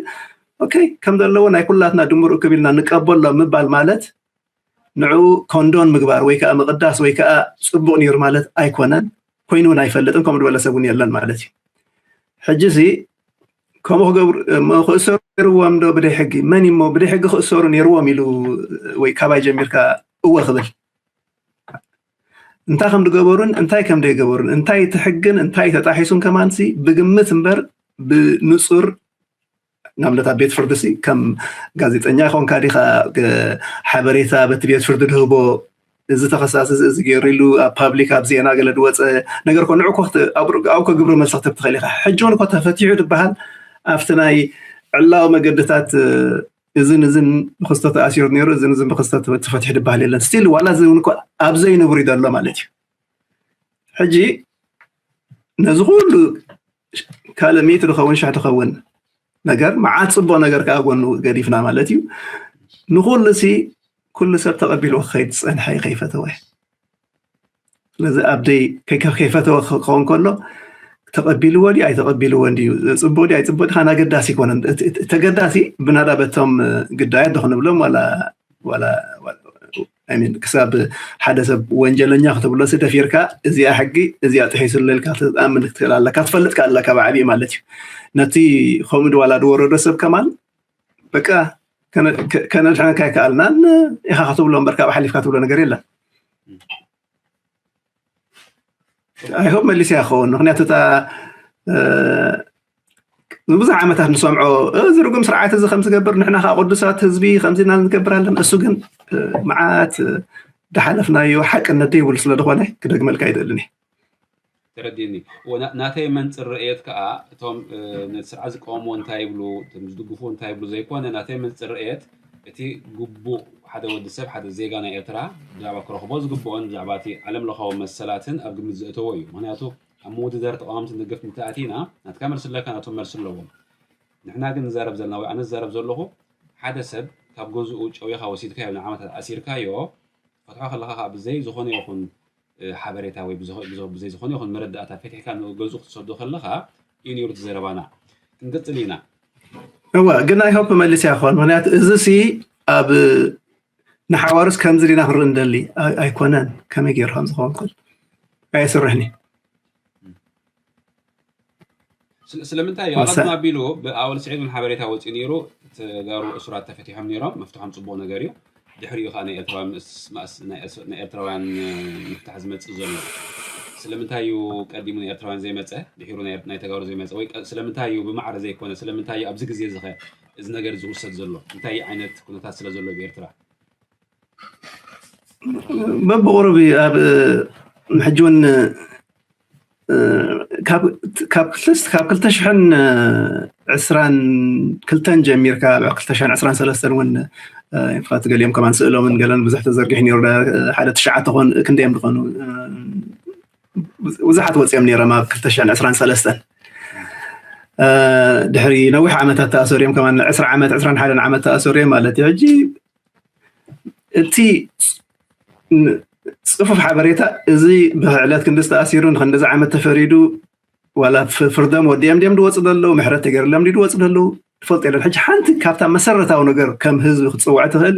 ኦኬ ከም ዘለዎ ናይ ኩላትና ድምር እክብ ኢልና ንቀበሎ ምባል ማለት ንዕኡ ኮንዶን ምግባር ወይ ከዓ ምቕዳስ ወይ ከዓ ፅቡቕ ነይሩ ማለት ኣይኮነን ኮይኑ እውን ኣይፈልጥን ከምኡ ዝበለ ሰብ እውን የለን ማለት እዩ ሕጂ ሲ ከምኡ ክገብሩ ክእሰሩ ነይርዎም ዶ ብደይ ሕጊ መን እሞ ብደይ ሕጊ ክእሰሩ ነይርዎም ኢሉ ወይ ካባይ ጀሚርካ እወ ክብል እንታይ ከም ዝገበሩን እንታይ ከም ዘይገበሩን እንታይ እቲ ሕግን እንታይ ተጣሒሱን ከማንሲ ብግምት እምበር ብንፁር ንኣብነት ኣብ ቤት ፍርድሲ ከም ጋዜጠኛ ይኾንካ ዲኻ ሓበሬታ በቲ ቤት ፍርዲ ድህቦ እዚ ተኸሳሲ እዚ ገይሩ ኢሉ ኣብ ፓብሊክ ኣብ ዜና ገለ ዝወፀ ነገር ኮ ንዑ ኮ ኣብኮ ግብረ መልሲ ክትህብ ትኽእል ኢኻ። ሕጂ እውን ኮ ተፈቲሑ ዝበሃል ኣብቲ ናይ ዕላዊ መገድታት እዝን እዝን ብክስቶ ተኣሲሩ ነይሩ እዝን እዝን ብክስቶ ተፈቲሑ ዝበሃል የለን። ስቲል ዋላ እዚ እውን ኣብ ዘይንብሩ ዘሎ ማለት እዩ። ሕጂ ነዚ ኩሉ ካልእ ሚእቲ ዝኸውን ሽሕ ዝኸውን ነገር መዓት ፅቡቅ ነገር ከዓ ጎኑ ገዲፍና ማለት እዩ። ንኩሉ ሲ ኩሉ ሰብ ተቐቢልዎ ክኸይድ ዝፀንሐ እዩ ከይፈተወ። ስለዚ ኣብደይ ከይፈተወ ክኸውን ከሎ ተቐቢልዎ ድዩ ኣይተቐቢልዎን ድዩ፣ ፅቡቅ ድዩ ኣይፅቡቅ ድዩ ኣገዳሲ ኣይኮነን። ተገዳሲ ብናዳ በቶም ግዳያት ዶ ክንብሎም ዋላ ክሳብ ሓደ ሰብ ወንጀለኛ ክትብሎ ሲ ደፊርካ እዚኣ ሕጊ እዚኣ ጥሒሱ ኢልካ ክትኣምን ክትክእል ኣለካ፣ ትፈልጥ ከ ኣለካ ብዓብዪ ማለት እዩ። ነቲ ከምኡ ድዋላ ዝወረዶ ሰብ ከማን በቃ ከነድሕነካ ኣይከኣልናን ኢኻ ክትብሎ እምበር ካብ ሓሊፍካ ትብሎ ነገር የለን። ኣይሆብ መሊስያ ክኸውን ምክንያቱ እታ ንብዙሕ ዓመታት ንሰምዖ እዚ ርጉም ስርዓት እዚ ከም ዝገብር ንሕና ከዓ ቅዱሳት ህዝቢ ከምዚ ኢና ንገብር ኣለና። እሱ ግን መዓት ዝሓለፍናዮ ሓቅነት ዘይብሉ ስለ ዝኾነ ክደግመልካ ኣይደልን። ተረዲኒ። ናተይ መንፅር ርእየት ከዓ እቶም ነቲ ስርዓት ዝቀወምዎ እንታይ ይብሉ ዝድግፉ እንታይ ይብሉ ዘይኮነ ናተይ መንፅር ርእየት እቲ ግቡእ ሓደ ወዲ ሰብ ሓደ ዜጋ ናይ ኤርትራ ብዛዕባ ክረኽቦ ዝግብኦን ብዛዕባ እቲ ዓለም ለኻዊ መሰላትን ኣብ ግምት ዘእተዎ እዩ። ምክንያቱ ኣብ ምውድዳር ተቃወምቲ ንደገፍቲ እንተኣቲና ናትካ መልሲ ኣለካ ናቶም መልሲ ኣለዎም። ንሕና ግን ንዛረብ ዘለና ወይ ኣነ ዝዛረብ ዘለኹ ሓደ ሰብ ካብ ገዝኡ ጨዊኻ ወሲድካዮ ንዓመታት ኣሲርካዮ ፈትሖ ከለካ ከዓ ብዘይ ዝኾነ ይኹን ሓበሬታ ወይ ብዘይ ዝኾነ ይኹን መረዳእታ ፈትሕካ ንገዝኡ ክትሰዶ ከለካ እዩ ነይሩ እቲ ዘረባና። ክንቅፅል ኢና። እወ ግን ኣይሆፕ መሊስ ያኾን ምክንያቱ እዚ ሲ ኣብ ንሓዋሩስ ከምዚ ዲና ክንርኢ እንደሊ ኣይኮነን። ከመይ ገይሩ ከም ዝኸውን ክእል ኣየስርሕኒ። ስለምንታይ እዩ ኣቐድም ኣቢሉ ብኣወል ስዒድ እውን ሓበሬታ ወፂኡ ነይሩ። ተጋሩ እሱራት ተፈቲሖም ነይሮም። መፍትሖም ፅቡቕ ነገር እዩ። ድሕሪኡ ከዓ ናይ ኤርትራውያን ምስ ማእስ ናይ ኤርትራውያን ምፍታሕ ዝመፅእ ዘሎ። ስለምንታይ እዩ ቀዲሙ ናይ ኤርትራውያን ዘይመፀ ድሒሩ ናይ ተጋሩ ዘይመፀ ወይ ስለምንታይ እዩ ብማዕረ ዘይኮነ ስለምንታይ እዩ ኣብዚ ግዜ እዚ እዚ ነገር ዝውሰድ ዘሎ እንታይ ዓይነት ኩነታት ስለ ዘሎ ብኤርትራ? በብቁሩብ ኣብ ሕጂ እውን ካብ ክልተ ሽሕን ዕስራን ክልተን ጀሚርካ ኣብ ክልተ ሽሕን ዕስራን ሰለስተን እውን ኢንፋክት ገሊኦም ከማን ስእሎምን ገለን ብዙሕ ተዘርጊሑ ነይሩ። ሓደ ትሽዓተ ኾን ክንደዮም ዝኾኑ ብዙሓት ወፂኦም ነይሮም ኣብ ክልተ ሽሕን ዕስራን ሰለስተን ድሕሪ ነዊሕ ዓመታት ተኣሰሩ እዮም። ከማን ዕስራ ዓመት ዕስራን ሓደን ዓመት ተኣሰሩ እዮም ማለት እዩ። ሕጂ እቲ ፅፉፍ ሓበሬታ እዚ ብዕለት ክንዲ ዝተኣሲሩ ንክንዲዚ ዓመት ተፈሪዱ ዋላ ፍርዶም ወዲኦም ድዮም ድወፁ ዘለዉ ምሕረት ተገይርሎም ድወፁ ዘለዉ ትፈልጡ የለን። ሕጂ ሓንቲ ካብታ መሰረታዊ ነገር ከም ህዝቢ ክትፅውዐ ትኽእል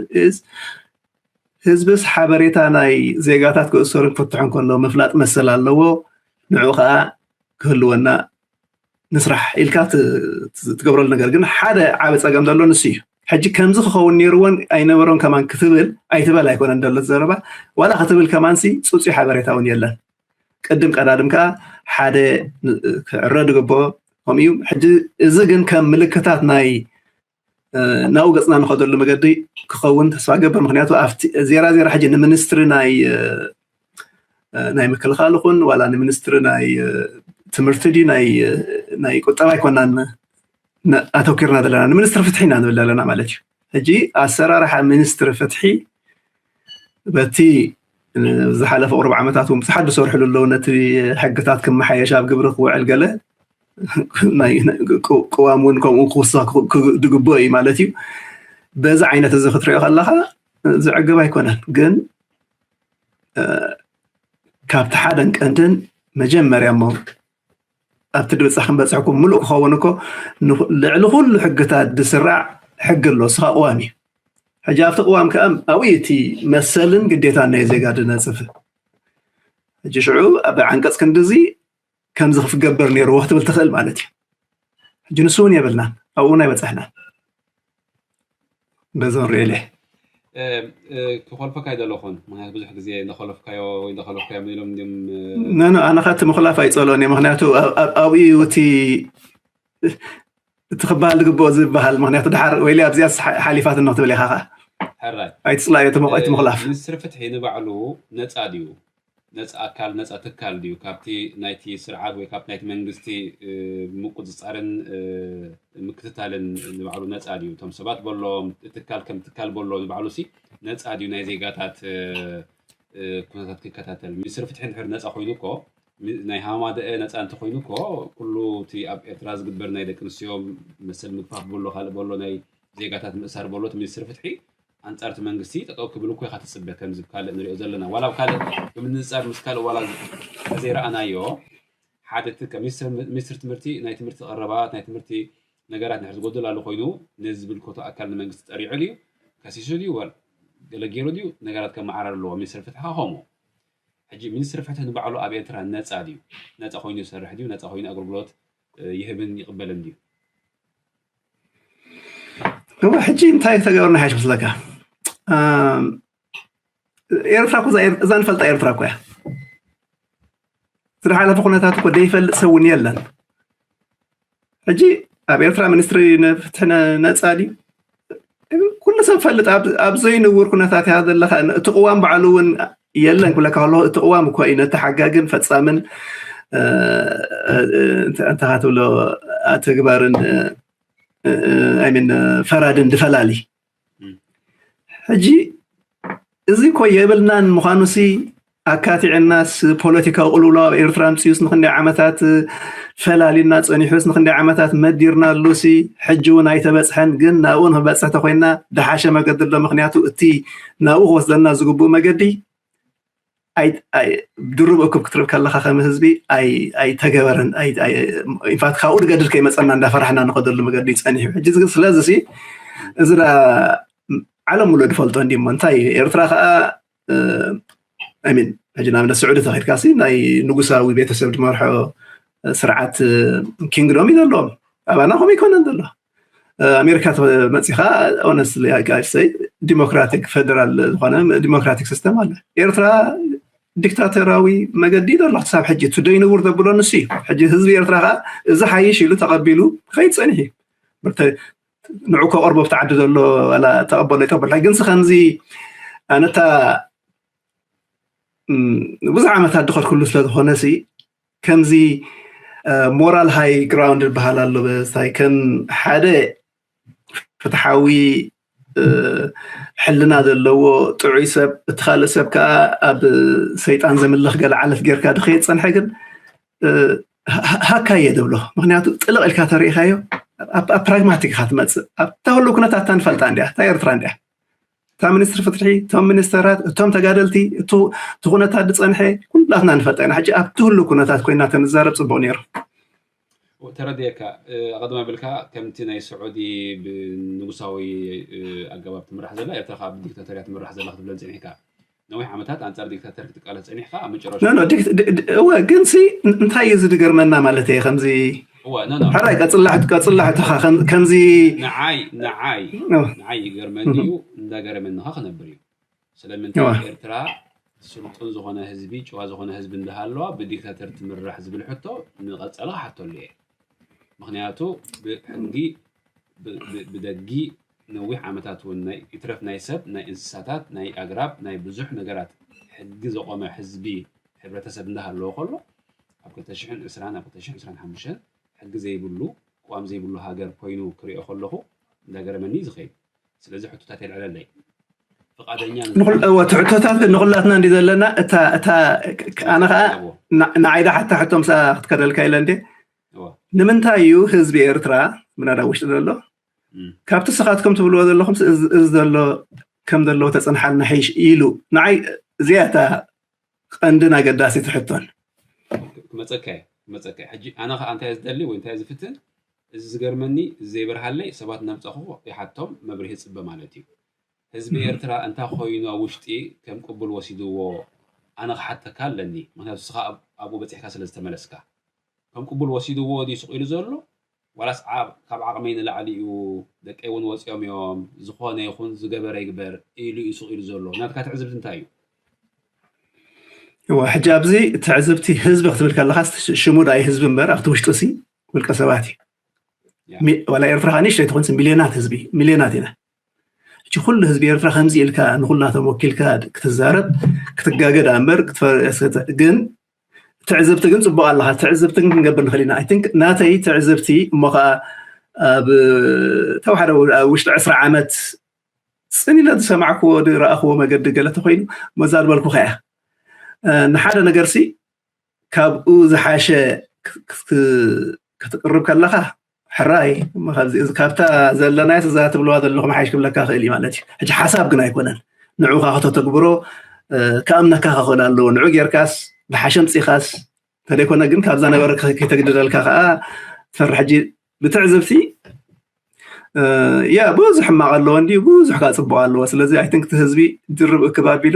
ህዝብስ ሓበሬታ ናይ ዜጋታት ክእሰሩን ክፍትሑ ከሎ ምፍላጥ መሰል ኣለዎ። ንዑ ከዓ ክህልወና ንስራሕ ኢልካ ትገብረሉ ነገር ግን ሓደ ዓበ ፀገም ዘሎ ንሱ እዩ። ሕጂ ከምዚ ክኸውን ነይርዎን ኣይነበሮን ከማን ክትብል ኣይትበል ኣይኮነን ደሎ ዘረባ ዋላ ክትብል ከማንሲ ፅፁይ ሓበሬታ እውን የለን። ቅድም ቀዳድም ከዓ ሓደ ክዕረ ድግቦ ከምኡ እዩ። ሕጂ እዚ ግን ከም ምልክታት ናይ ናብኡ ገፅና ንኸደሉ መገዲ ክኸውን ተስፋ ገብር። ምክንያቱ ኣብቲ ዜራ ዜራ ሕጂ ንሚኒስትሪ ናይ ናይ ምክልኻል ይኹን ዋላ ንሚኒስትሪ ናይ ትምህርቲ ድዩ ናይ ቁጠባ ኣይኮናን ኣተኪርና ዘለና፣ ንሚኒስትሪ ፍትሒ ኢና ንብል ዘለና ማለት እዩ። ሕጂ ኣሰራርሓ ሚኒስትሪ ፍትሒ በቲ ዝሓለፈ ቁሩብ ዓመታት እውን ብዙሓት ዝሰርሕሉ ኣለዉ። ነቲ ሕግታት ክመሓየሽ ኣብ ግብሪ ክውዕል ገለ ቅዋም እውን ከምኡ ክውሳ ድግብኦ እዩ ማለት እዩ። በዚ ዓይነት እዚ ክትሪኦ ከለካ ዝዕግብ ኣይኮነን። ግን ካብቲ ሓደን ቀንድን መጀመርያ እሞ ኣብቲ ድብፃ ክንበፅሕኩም ምሉእ ክኸውን እኮ ልዕሊ ኩሉ ሕግታት ድስራዕ ሕጊ ኣሎ፣ ስኻ ቅዋም እዩ። ሕጂ ኣብቲ ቅዋም ከኣ ኣብኡ እቲ መሰልን ግዴታን ናይ ዜጋ ድነፅፍ። ሕጂ ሽዑ ኣብ ዓንቀፅ ክንድዚ ከምዚ ክፍገበር ነይርዎ ክትብል ትኽእል ማለት እዩ። ሕጂ ንሱ እውን የብልናን ኣብኡ እውን ኣይበፃሕናን። በዞ ንሪኦ ኢለ ክኾልፈካ ኣይደለኹን። ምክንያቱ ብዙሕ ግዜ እንዳኾለፍካዮ ወይ እንዳኾለፍካዮ ኢሎም እንዲም ኖ ኖ ኣነ ኻቲ ምኽላፍ ኣይጸሎን እየ። ምክንያቱ ኣብኡ እቲ እቲ ክበሃል ዝግብኦ ዝበሃል። ምክንያቱ ድሓር ወይሊ ኣብዚኣ ሓሊፋት እንኽ ትብል ኢኻ ኸዓ ሕራይ ኣይትፅላዮ እቲ ምኽላፍ። ሚኒስትሪ ፍትሒ ንባዕሉ ነፃ ድዩ? ነፃ ኣካል፣ ነፃ ትካል ድዩ? ካብቲ ናይቲ ስርዓት ወይ ካብቲ ናይቲ መንግስቲ ምቁፅፃርን ምክትታልን ንባዕሉ ነፃ ድዩ? እቶም ሰባት በሎ፣ ትካል ከም ትካል በሎ ንባዕሉ ሲ ነፃ ድዩ ናይ ዜጋታት ኩነታት ክከታተል? ሚኒስትሪ ፍትሒ እንድሕር ነፃ ኮይኑ እኮ፣ ናይ ሃማደአ ነፃ እንተኮይኑ እኮ፣ ኩሉ እቲ ኣብ ኤርትራ ዝግበር ናይ ደቂ ኣንስትዮ መሰል ምግፋፍ በሎ፣ ካልእ በሎ፣ ናይ ዜጋታት ምእሳር በሎ፣ እቲ ሚኒስትሪ ፍትሒ ኣንጻር እቲ መንግስቲ ጠጠው ክብል እኮ ኢኻ ትጽበ። ከምዚ ካልእ ንሪኦ ዘለና ዋላ ኣብ ካልእ ብምንጻር ምስ ካልእ ዋላ ዘይረኣናዮ ሓደ ትከ ሚኒስትሪ ትምህርቲ ናይ ትምህርቲ ቀረባት ናይ ትምህርቲ ነገራት ንሕር ዝጎድል ኣሎ ኮይኑ ነዚ ዝብልከቶ ኣካል ንመንግስቲ ጠሪዑ ድዩ ከሲሱ ድዩ ወል ገለ ገይሩ ድዩ ነገራት ከመዓራር ኣለዎ። ሚኒስትሪ ፍትሒ ከምኡ ሕጂ ሚኒስትሪ ፍትሒ ንባዕሉ ኣብ ኤርትራ ነጻ ድዩ? ነጻ ኮይኑ ይሰርሕ ድዩ? ነጻ ኮይኑ ኣገልግሎት ይህብን ይቕበልን ድዩ? እወ ሕጂ እንታይ ተገብርና ሓሽ መስለካ? ኤርትራ እኮ እዛ ንፈልጣ ኤርትራ እኮ እያ። ዝሓለፈ ኩነታት እኮ ዘይፈልጥ ሰብ እውን የለን። ሕጂ ኣብ ኤርትራ ሚኒስትሪ ፍትሒ ነፃ ድዩ? ኩሉ ሰብ ፈልጥ። ኣብ ዘይንውር ኩነታት እያ ዘለካ። እቲ ቅዋም ባዕሉ እውን የለን ክብለካ ከለኹ እቲ ቅዋም እኮ እዩ ነቲ ሓጋግን ፈፃምን እንተካ ትብሎ ኣተግባርን ኣይሚን ፈራድን ድፈላሊ። ሕጂ እዚ እኮ የብልናን ምዃኑ ሲ ኣካቲዕናስ ፖለቲካዊ ቅልውላው ኣብ ኤርትራ ኣምፅኡስ ንክንደይ ዓመታት ፈላሊና ፀኒሑስ ንክንደይ ዓመታት መዲርናሉ ሲ ሕጂ እውን ኣይተበፅሐን። ግን ናብኡ ንክበፅሕ ተኮይና ድሓሸ መገዲ ኣሎ። ምክንያቱ እቲ ናብኡ ክወስደና ዝግብኡ መገዲ ድሩብ እኩብ ክትርብ ከለካ ከም ህዝቢ ኣይተገበረን። ኢንፋት ካብኡ ድገድል ከይመፀና እንዳፈራሕና ንኸደሉ መገዲ ይፀኒሑ። ሕጂ ስለዚ ሲ እዚ ዓለም ሙሉእ ድፈልጦ እንዲሞ እንታይ ኤርትራ ከዓ ሚን ሕጂ ንኣብነት ስዑዲ ተኸድካ ሲ ናይ ንጉሳዊ ቤተሰብ ድመርሖ ስርዓት ኪንግዶም እዩ ዘለዎም። ኣባና ከምኡ ይኮነን ዘሎ። ኣሜሪካ መፂኻ ኦነስትሊ ዲሞክራቲክ ፌደራል ዝኾነ ዲሞክራቲክ ሲስተም ኣለ። ኤርትራ ዲክታተራዊ መገዲ ዘሎ ክሳብ ሕጂ እቲ ደይንቡር ዘብሎ ንሱ እዩ። ሕጂ ህዝቢ ኤርትራ ከዓ እዚ ሓይሽ ኢሉ ተቐቢሉ ክኸይድ ፀኒሕ እዩ። ንዑ ከቕርቦ ብቲ ዓዲ ዘሎ ዋላ ተቐበሎ ይተቐበሎ ግን ከምዚ ኣነታ ብዙሕ ዓመታት ድኸድኩሉ ስለዝኾነ ሲ ከምዚ ሞራል ሃይ ግራውንድ ዝበሃል ኣሎ። በስታይ ከም ሓደ ፍትሓዊ ሕልና ዘለዎ ጥዑይ ሰብ እቲ ካልእ ሰብ ከዓ ኣብ ሰይጣን ዘምልኽ ገለ ዓለት ጌርካ ድኸየት ፀንሐ ግን ሃካ እየ ድብሎ። ምክንያቱ ጥልቕ ኢልካ ተሪኢኻዮ ኣብ ፕራግማቲክ ኢካ ትመፅእ። ኣብታ ህሉ ኩነታት እታ ንፈልጣ እንዲያ እታ ኤርትራ እንዲያ እታ ሚኒስትሪ ፍትሒ እቶም ሚኒስተራት እቶም ተጋደልቲ እቲ ኩነታት ዝፀንሐ ኩላትና ንፈልጣ ኢና። ሕጂ ኣብቲ ህሉ ኩነታት ኮይና ተንዛረብ ፅቡቅ ነይሩ። ተረድየካ። ኣቐድማ ብልካ ከምቲ ናይ ስዑዲ ብንጉሳዊ ኣገባብ ትምራሕ ዘላ ኤርትራ ከዓ ብዲክታተርያ ትምራሕ ዘላ ክትብለን ፅኒሕካ። ነዊሕ ዓመታት ኣንጻር ዲክታተር ክትቃለስ ጸኒሕካ ኣብ መጨረሻ እወ ግን ሲ እንታይ እዩ ዝድገርመና ማለት እየ ከምዚ ሕራይ ቀጽላሕ ቀጽላሕ ተኻ ከምዚ ንዓይ ንዓይ ንዓይ ይገርመኒ እዩ እንዳገረመንኻ ክነብር እዩ። ስለምንታይ ኤርትራ ስልጡን ዝኾነ ህዝቢ ጭዋ ዝኾነ ህዝቢ እንዳሃለዋ ብዲክታተር ትምራሕ ዝብል ሕቶ ንቐጸለ ክሓተሉ እየ። ምክንያቱ ብሕጊ ብደጊ ነዊሕ ዓመታት እውን ናይ ይትረፍ ናይ ሰብ ናይ እንስሳታት ናይ ኣግራብ ናይ ብዙሕ ነገራት ሕጊ ዘቆመ ህዝቢ ሕብረተሰብ እንዳሃለዎ ከሎ ኣብ ክልተ ሽሕን ዕስራን ኣብ ክልተ ሽሕን ዕስራን ሓሙሽተን ሕጊ ዘይብሉ ቅዋም ዘይብሉ ሃገር ኮይኑ ክሪኦ ከለኹ እንዳገረመኒ እዩ ዝኸይድ። ስለዚ ሕቶታት የልዕለለይ ፍቃደኛ ሕቶታት ንኩላትና እንዲ ዘለና እታ እታ ኣነ ከዓ ንዓይዳ ሓታ ሕቶም ክትከደልካ ኢለ እንዴ ንምንታይ እዩ ህዝቢ ኤርትራ ምናዳ ውሽጢ ዘሎ ካብቲ ስኻትኩም ትብልዎ ዘለኹም እዚ ዘሎ ከም ዘለዎ ተፅንሓልና ሒሽ ኢሉ ንዓይ እዚኣታ ቀንድን ኣገዳሲት ሕቶን ክመፀካ እየ ክመፀካ እየ ሕጂ ኣነ ከዓ እንታይ ዝደሊ ወይ እንታይ ዝፍትን እዚ ዝገርመኒ እዚ ዘይበርሃለይ ሰባት እናምፃኹ ይሓቶም መብርሂ ፅበ ማለት እዩ ህዝቢ ኤርትራ እንታይ ኮይኑ ኣብ ውሽጢ ከም ቅቡል ወሲድዎ ኣነ ክሓተካ ኣለኒ ምክንያቱ ንስኻ ኣብኡ በፂሕካ ስለ ዝተመለስካ ከም ቅቡል ወሲድዎ ድዩ ስቕ ኢሉ ዘሎ ዋላስ ካብ ዓቕመይ ንላዕሊ እዩ ደቀይ እውን ወፂኦም እዮም፣ ዝኾነ ይኹን ዝገበረ ይግበር ኢሉ እዩ ስቕ ኢሉ ዘሎ። ናትካ ትዕዝብቲ እንታይ እዩ? እወ፣ ሕጂ ኣብዚ ትዕዝብቲ ህዝቢ ክትብል ከለኻስ ሽሙ ዳይ ህዝቢ እምበር ኣብቲ ውሽጡ ሲ ውልቀ ሰባት እዩ። ዋላ ኤርትራ ከዓ ንእሽተይ ትኾንስ ሚልዮናት ህዝቢ፣ ሚልዮናት ኢና። ሕጂ ኩሉ ህዝቢ ኤርትራ ከምዚ ኢልካ ንኩላቶም ወኪልካ ክትዛረብ ክትጋገ ደኣ እምበር ክትፈ- ግን ትዕዝብቲ ግን ፅቡቅ ኣለካ። ትዕዝብቲ ግን ክንገብር ንኽእል ኢና። I think ናተይ ትዕዝብቲ እሞ ከዓ ኣብ ተዋሕደ ኣብ ውሽጢ ዕስራ ዓመት ፅን ኢለ ዝሰማዕክዎ ዝረኣኽዎ መገዲ ገለ ተኮይኑ መዛ ዝበልኩካ እያ። ንሓደ ነገርሲ ካብኡ ዝሓሸ ክትቅርብ ከለካ ሕራይ ካብታ ዘለናያ እዛ ትብለዋ ዘለኹም ሓይሽ ክብለካ ክእል እዩ ማለት እዩ። ሕጂ ሓሳብ ግን ኣይኮነን። ንዑኻ ከተተግብሮ ክኣምነካ ክኽእል ኣለዎ። ንዑ ጌርካስ ዝሓሸ ምፂኻስ እንተደይኮነ ግን ካብዛ ነበረ ከይተግድደልካ ከዓ ትፈርሕ። ሕጂ ብትዕዝብቲ ያ ብዙሕ ሕማቕ ኣለዎ እንዲ ብዙሕ ከዓ ፅቡቅ ኣለዎ። ስለዚ I think እቲ ህዝቢ ድርብ እክብ ኣቢሉ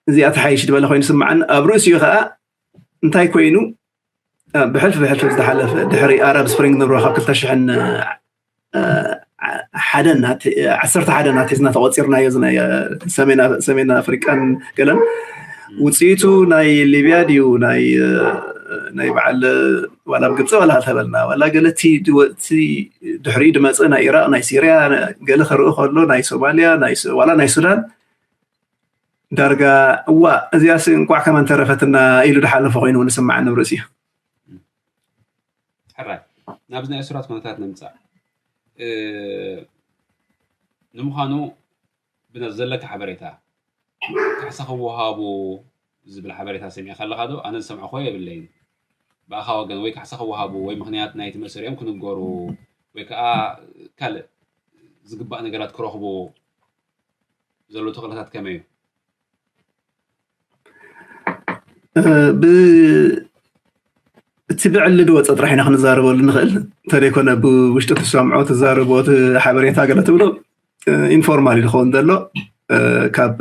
እዚኣ ትሓይሽ ዝበለ ኮይኑ ስምዓኒ። ኣብ ርእሲኡ ከዓ እንታይ ኮይኑ ብሕልፊ ብሕልፊ ዝተሓለፈ ድሕሪ ኣረብ ስፕሪንግ ንብሎ ካብ ክልተ ሽሕን ሓደን ዓሰርተ ሓደ ናት ሒዝና ተቆፂርናዮ ሰሜን ኣፍሪቃን ገለን ውፅኢቱ ናይ ሊብያ ድዩ ናይ በዓል ዋላ ኣብ ግብፂ ዋላ ተበልና ዋላ ገለ እቲ ድሕሪኡ ድመፅእ ናይ ኢራቅ ናይ ሲርያ ገለ ክርኢ ከሎ ናይ ሶማልያ ዋላ ናይ ሱዳን ዳርጋ እዋ እዚኣስ እንቋዕ ከመን ተረፈትና ኢሉ ድሓለፈ ኮይኑ እውን ስማዕ ንብርስ እዩ። ሕራይ ናብዚ ናይ እሱራት ኩነታት ንምፃእ ንምዃኑ ብዘለካ ሓበሬታ ካሕሳ ክወሃቡ ዝብል ሓበሬታ ሰሚዕካ ኣለካ ዶ? ኣነ ዝሰምዕኮ የብለይን። ብኣኻ ወገን ወይ ካሕሳ ክወሃቡ ወይ ምክንያት ናይቲ መእሰሪኦም ክንገሩ ወይ ከዓ ካልእ ዝግባእ ነገራት ክረኽቡ ዘሎ ተኽእሎታት ከመይ እዩ? እቲ ብዕሊ ድወፀ ጥራሕ ኢና ክንዛረበሉ ንኽእል። እንተደይኮነ ብውሽጢ ትሰምዖ ትዛረቦ እቲ ሓበሬታ ገለ ትብሎ ኢንፎርማል ዝኸውን ዘሎ ካብ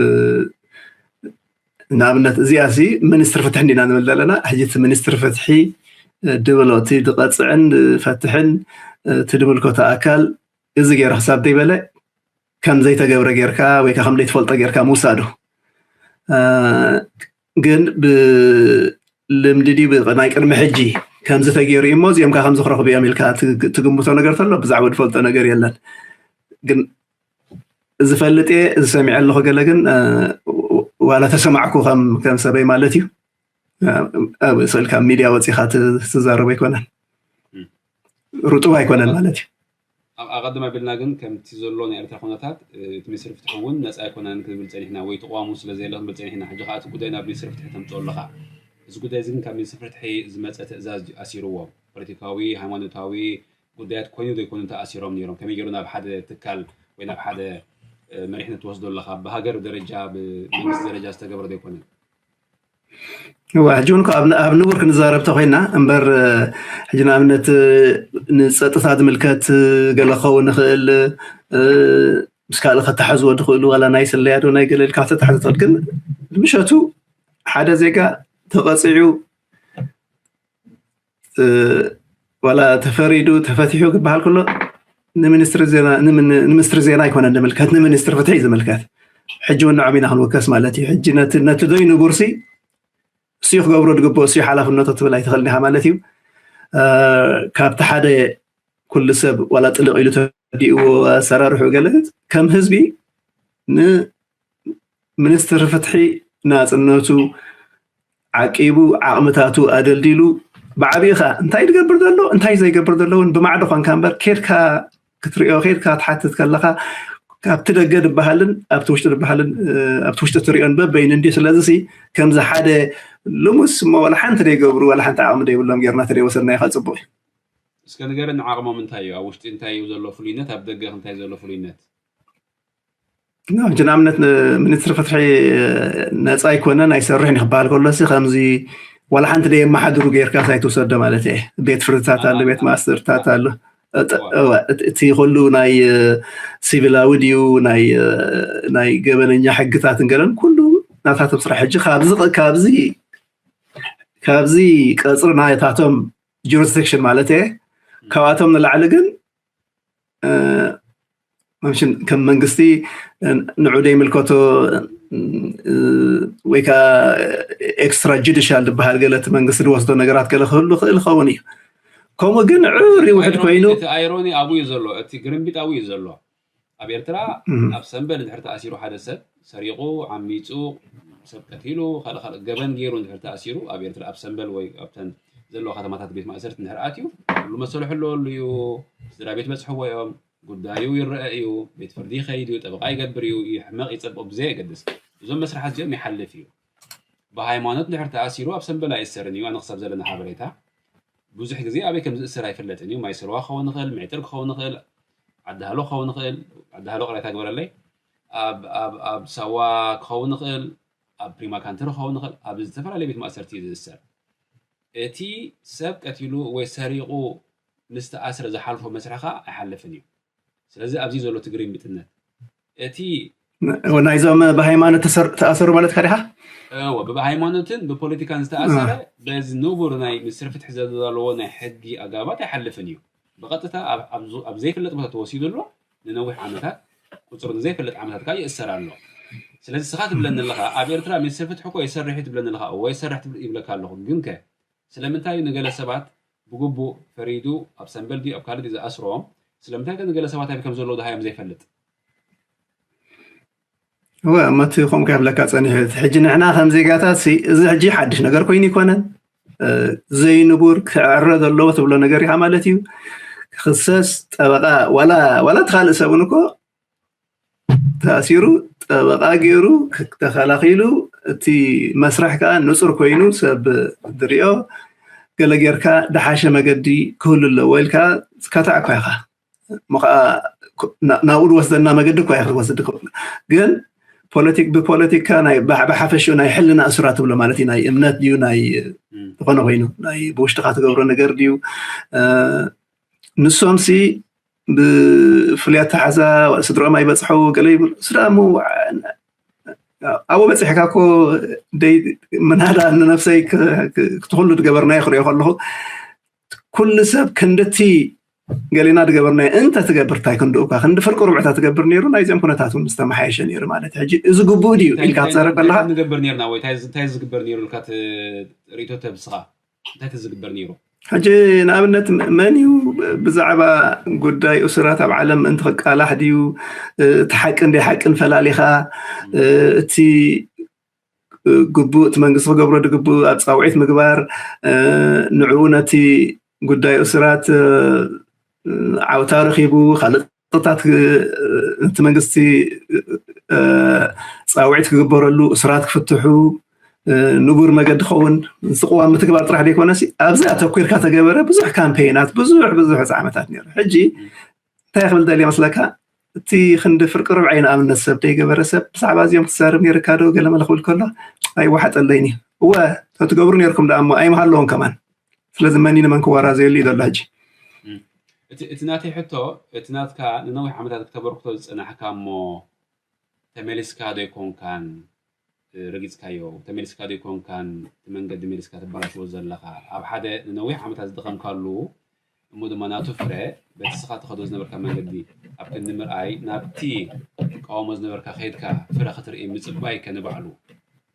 ንኣብነት እዚኣ ሲ ሚኒስትሪ ፍትሒ እንዲና ንብል ዘለና። ሕጂ እቲ ሚኒስትሪ ፍትሒ ድብሎ እቲ ድቐፅዕን ፈትሕን እቲ ድምልከቶ ኣካል እዚ ገይረ ክሳብ ዘይበለ ከም ዘይተገብረ ጌርካ ወይ ከም ዘይትፈልጦ ጌርካ ምውሳዱ ግን ብልምዲ ድዩ ናይ ቅድሚ ሕጂ ከምዚ ተገይሩ እዩ እሞ እዚኦም ከዓ ከምዚ ክረኽቡ እዮም ኢልካ ትግምቶ ነገር ተሎ ብዛዕባ ዝፈልጦ ነገር የለን። ግን ዝፈልጥ እየ ዝሰሚዐ ኣለኹ ገለ ግን ዋላ ተሰማዕኩ ከም ሰበይ ማለት እዩ። ስእል ካብ ሚድያ ወፂኻ ትዛረብ ኣይኮነን፣ ርጡብ ኣይኮነን ማለት እዩ። ኣቐድም ኣቢልና ግን ከምቲ ዘሎ ናይ ኤርትራ ኩነታት እቲ ሚኒስትሪ ፍትሒ እውን ነፃ ኣይኮነን ክንብል ፀኒሕና ወይ ተቋሙ ስለዘየለ ክንብል ፀኒሕና። ሕጂ ከዓ እቲ ጉዳይ ናብ ሚኒስትሪ ፍትሒ ተምፅኦ ኣለካ። እዚ ጉዳይ እዚ ግን ካብ ሚኒስትሪ ፍትሒ ዝመፀ ትእዛዝ እዩ ኣሲርዎም። ፖለቲካዊ፣ ሃይማኖታዊ ጉዳያት ኮይኑ ዘይኮኑ ተኣሲሮም ነይሮም። ከመይ ገይሩ ናብ ሓደ ትካል ወይ ናብ ሓደ መሪሕነት ትወስዶ ኣለካ? ብሃገር ደረጃ ብመንግስቲ ደረጃ ዝተገብረ ዘይኮነን። እዋ ሕጂ እውን ኣብ ንቡር ክንዛረብ ተኮይና እምበር ሕጂ ንኣብነት ንፀጥታ ዝምልከት ገለ ክኸውን ይኽእል ምስ ካልእ ከተሓዝዎ ትኽእሉ ዋላ ናይ ስለያ ዶ ናይ ገለ ኢልካ ከተታሕዝ ትኽእል። ግን ንምሸቱ ሓደ ዜጋ ተቐፂዑ ዋላ ተፈሪዱ ተፈቲሑ ክበሃል ከሎ ንሚኒስትሪ ዜና ኣይኮነን ዝምልከት፣ ንሚኒስትሪ ፍትሒ እዩ ዝምልከት። ሕጂ እውን ንዖም ኢና ክንውከስ ማለት እዩ። ሕጂ ነቲ ዶይኑ ጉርሲ እሱ ክገብሮ ዝግብኦ እሱ ሓላፍነቱ ትብል ኣይትኽእልን ኢኻ ማለት እዩ። ካብቲ ሓደ ኩሉ ሰብ ዋላ ጥልቕ ኢሉ ተዲእዎ ኣሰራርሑ ገለ ከም ህዝቢ ን ሚኒስትሪ ፍትሒ ናፅነቱ ዓቂቡ ዓቕምታቱ ኣደልዲሉ ብዓብኡ ከዓ እንታይ ዝገብር ዘሎ እንታይ ዘይገብር ዘሎ እውን ብማዕዶ ኮንካ እምበር ኬድካ ክትሪኦ ኬድካ ትሓትት ከለካ ካብቲ ደገ ዝበሃልን ኣብቲ ውሽጢ ዝበሃልን ኣብቲ ውሽጢ ትሪኦን በበይኑ እንዲ ስለዚ ሲ ከምዚ ሓደ ልሙስ እሞ ዋላ ሓንቲ ዘይገብሩ ዋላ ሓንቲ ዓቕሚ ዘይብሎም ጌርና ተደይወሰድናዮ ከዓ ፅቡቅ እዩ። እስከ ንገረኒ ዓቕሞም እንታይ እዩ? ኣብ ውሽጢ እንታይ እዩ ዘሎ ፍሉይነት? ኣብ ደገ እንታይ ዘሎ ፍሉይነት? ሕጂ ንኣብነት ሚኒስትሪ ፍትሒ ነፃ ኣይኮነን ኣይሰርሕን ክበሃል ከሎ ሲ ከምዚ ዋላ ሓንቲ ደየመሓድሩ ጌርካ ኣይትውሰዶ ማለት እየ። ቤት ፍርድታት ኣሎ፣ ቤት ማእሰርታት ኣሎ። እቲ ኩሉ ናይ ሲቪላዊ ድዩ ናይ ገበነኛ ሕግታትን ገለን ኩሉ ናታቶም ስራሕ። ሕጂ ካብዚ ቀፅሪ ናታቶም ጁሪስዲክሽን ማለት እየ። ካብኣቶም ንላዕሊ ግን መምሽን ከም መንግስቲ ንዑ ዘይምልከቶ ወይ ከዓ ኤክስትራ ጁዲሻል ዝበሃል ገለ እቲ መንግስቲ ዝወስዶ ነገራት ገለ ክህሉ ክእል ይኸውን እዩ። ከምኡ ግን ዕር ይውሕድ ኮይኑ እቲ ኣይሮኒ ኣብኡ እዩ ዘሎ፣ እቲ ግርምቢጥ ኣብኡ እዩ ዘሎ። ኣብ ኤርትራ ኣብ ሰንበል እንድሕር ተኣሲሩ ሓደ ሰብ ሰሪቑ ዓሚፁ ሰብ ቀቲሉ ካልእ ካልእ ገበን ገይሩ እንድሕር ተኣሲሩ ኣብ ኤርትራ ኣብ ሰንበል ወይ ኣብተን ዘለዎ ከተማታት ቤት ማእሰርቲ እንድሕር ኣትዩ ኩሉ መሰሉ ሕለወሉ እዩ። ስድራ ቤት በፅሕዎ እዮም። ጉዳዩ ይረአ እዩ። ቤት ፍርዲ ይኸይድ እዩ። ጠበቃ ይገብር እዩ። ይሕመቕ ይፀብቕ ብዘይ የገድስ እዞም መስርሓት እዚኦም ይሓልፍ እዩ። ብሃይማኖት እንድሕር ተኣሲሩ ኣብ ሰንበል ኣይእሰርን እዩ። ኣነ ክሳብ ዘለና ሓበሬታ ብዙሕ ግዜ ኣበይ ከም ዝእሰር ኣይፍለጥን እዩ። ማይ ስርዋ ክኸውን ይኽእል፣ ምዕጥር ክኸውን ይኽእል፣ ዓዲ ሃሎ ክኸውን ይኽእል። ዓዲ ሃሎ ቅሬታ ግበረለይ። ኣብ ኣብ ኣብ ሳዋ ክኸውን ይኽእል፣ ኣብ ፕሪማ ካንትሪ ክኸውን ይኽእል፣ ኣብ ዝተፈላለየ ቤት ማእሰርቲ እዩ ዝእሰር። እቲ ሰብ ቀቲሉ ወይ ሰሪቑ ምስ ተኣስረ ዝሓልፎ መስርሕ ከዓ ኣይሓልፍን እዩ። ስለዚ ኣብዚ ዘሎ ትግርኝ ምጥነት እቲ ናይዞም ብሃይማኖት ተኣሰሩ ማለት ከዲኻ ብሃይማኖትን ብፖለቲካን ዝተኣሰረ በዚ ንቡር ናይ ምስር ፍትሒ ዘለዎ ናይ ሕጊ ኣጋባት ኣይሓልፍን እዩ። ብቐጥታ ኣብ ዘይፍለጥ ቦታ ተወሲዱ ኣሎ። ንነዊሕ ዓመታት ቁፅሩ ዘይፍለጥ ዓመታት ከዓ ይእሰር ኣሎ። ስለዚ ስኻ ትብለኒ ኣለኻ ኣብ ኤርትራ ሚኒስትር ፍትሒ እኮ ይሰርሕ እዩ ትብለኒ ኣለኻ። እወ ይሰርሕ ይብለካ ኣለኹ። ግን ከ ስለምንታይ እዩ ንገለ ሰባት ብግቡእ ፈሪዱ ኣብ ሰንበል ድዩ ኣብ ካልእ ድዩ ዝኣስሮም? ስለምንታይ ከ ንገለ ሰባት ኣበይ ከም ዘለዉ ድሃዮም ዘይፈልጥ? እወ እሞ እቲ ከምኡ ከብለካ ፀኒሑ እቲ ሕጂ ንሕና ከም ዜጋታት እዚ ሕጂ ሓድሽ ነገር ኮይኑ ይኮነን። ዘይንቡር ክዕረ ዘለዎ ትብሎ ነገር ኢኻ ማለት እዩ። ክኽሰስ ጠበቃ ዋላ ዋላ እቲ ካልእ ሰብን እኮ ተኣሲሩ ጠበቃ ገይሩ ተኸላኺሉ እቲ መስርሕ ከዓ ንፁር ኮይኑ ሰብ ድሪኦ ገለ ጌርካ ደሓሸ መገዲ ክህሉ ኣለዎ ኢልካ ዝካታዕ እኳ ኢኻ። እሞ ከዓ ናብኡ ዝወስደና መገዲ እኳ ክትወስድ ግን ፖለቲክ ብፖለቲካ ናይ ብሓፈሽኡ ናይ ሕልና እሱራት ትብሎ ማለት እዩ። ናይ እምነት ድዩ ናይ ዝኾነ ኮይኑ ናይ ብውሽጥካ ትገብሮ ነገር ድዩ ንሶምሲ ብፍሉይ ኣተሓዛ ስድሮም ኣይበፅሐው ገለ ይብሉ። እሱ ደኣ እሞ ኣብኡ በፂሕካ እኮ ደይ ምናዳ ንነፍሰይ ክትኩሉ ዝገበርናዮ ክሪኦ ከለኹ ኩሉ ሰብ ክንድቲ ገሌና ዝገበርናዮ እንተ ትገብር እንታይ ክንድኡ እኳ ክንዲ ፍርቂ ርብዕታ ትገብር ነይሩ ናይዚኦም ኩነታት እውን ዝተመሓየሸ ነይሩ ማለት ሕጂ እዚ ግቡእ ድዩ ኢልካ ትፀርብ ከለካ ንገብር ነርና ወይ እንታይ ዝግበር ነይሩ ኢልካ ርእቶ ተብስኻ እንታይ ተዝግበር ነይሩ? ሕጂ ንኣብነት መን እዩ ብዛዕባ ጉዳይ እሱራት ኣብ ዓለም ምእንቲ ክቃላሕ ድዩ እቲ ሓቅን ደይ ሓቅን ፈላሊኻ እቲ ግቡእ እቲ መንግስቲ ክገብሮ ድግቡእ ኣብ ፃውዒት ምግባር ንዕኡ ነቲ ጉዳይ እሱራት ዓውታ ረኺቡ ካልእ ታት እቲ መንግስቲ ፃውዒት ክግበረሉ እሱራት ክፍትሑ ንቡር መገዲ ኸውን ዝቅዋም ምትግባር ጥራሕ ዘይኮነሲ ኣብዚ ኣተኩርካ ተገበረ ብዙሕ ካምፔይናት ብዙሕ ብዙሕ ፃዕመታት ነይሩ። ሕጂ እንታይ ክብል ደልየ መስለካ እቲ ክንዲ ፍርቂ ርብዓይ ንኣብነት ሰብ ዘይገበረ ሰብ ብዛዕባ እዚኦም ክትዛረብ ነይርካ ዶ ገለመለ ክብል ከሎ ኣይወሓጠለይን እዩ። እወ ተትገብሩ ነይርኩም ደኣ እሞ ኣይምሃለውን ከማን ስለዚ መን ንመን ክወራዘየሉ እዩ ዘሎ ሕጂ። እቲ ናተይ ሕቶ እቲ ናትካ ንነዊሕ ዓመታት ክተበርክቶ ዝፀናሕካ እሞ ተመሊስካ ዶ ይኮንካን ረጊፅካዮ ተመሊስካ ዶ ይኮንካን እቲ መንገዲ መሊስካ ትበላሽዎ ዘለኻ ኣብ ሓደ ንነዊሕ ዓመታት ዝደኸምካሉ እሞ ድማ ናቱ ፍረ በቲ ስኻ ትኸዶ ዝነበርካ መንገዲ ኣብ ክንዲ ምርኣይ ናብቲ ትቃወሞ ዝነበርካ ከይድካ ፍረ ክትርኢ ምፅባይ ከ ንባዕሉ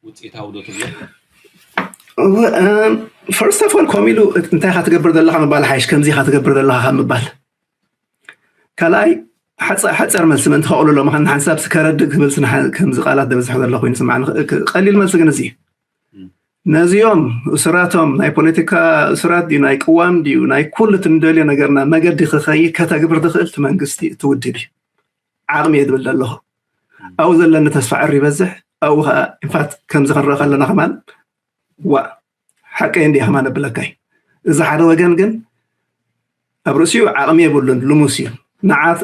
ውፅኢታዊ ዶ ትብሎ? ፈርስት ኦፍ ኦል ከምኡ ኢሉ እንታይ ኢኻ ትገብር ዘለኻ ምባል ሓይሽ ከምዚ ኢኻ ትገብር ዘለኻ ካብ ምባል ካልኣይ ሓፀር መልሲ ምእንቲ ከቕልሎ ምዃን ንሓንሳብ ስከረድእ ክብል ከምዚ ቃላት ደበዝሖ ዘሎ ኮይኑ ስምዓኒ ቀሊል መልሲ ግን እዚ እዩ። ነዚኦም እሱራቶም ናይ ፖለቲካ እሱራት ድዩ ናይ ቅዋም ድዩ ናይ ኩሉ እቲ ንደልዮ ነገርና መገዲ ክኸይድ ከተግብር ዝኽእል እቲ መንግስቲ እቲ ውድብ እዩ። ዓቕሚ እየ ዝብል ዘለኹ ኣብኡ ዘለኒ ተስፋ ዕር ይበዝሕ። ኣብኡ ከዓ ኢንፋት ከምዚ ክንረአ ከለና ከማን ዋ ሓቀይ እንዲ ከማን ኣብለካይ እዚ ሓደ ወገን ግን ኣብ ርእሲኡ ዓቕሚ የብሉን ልሙስ እዩ።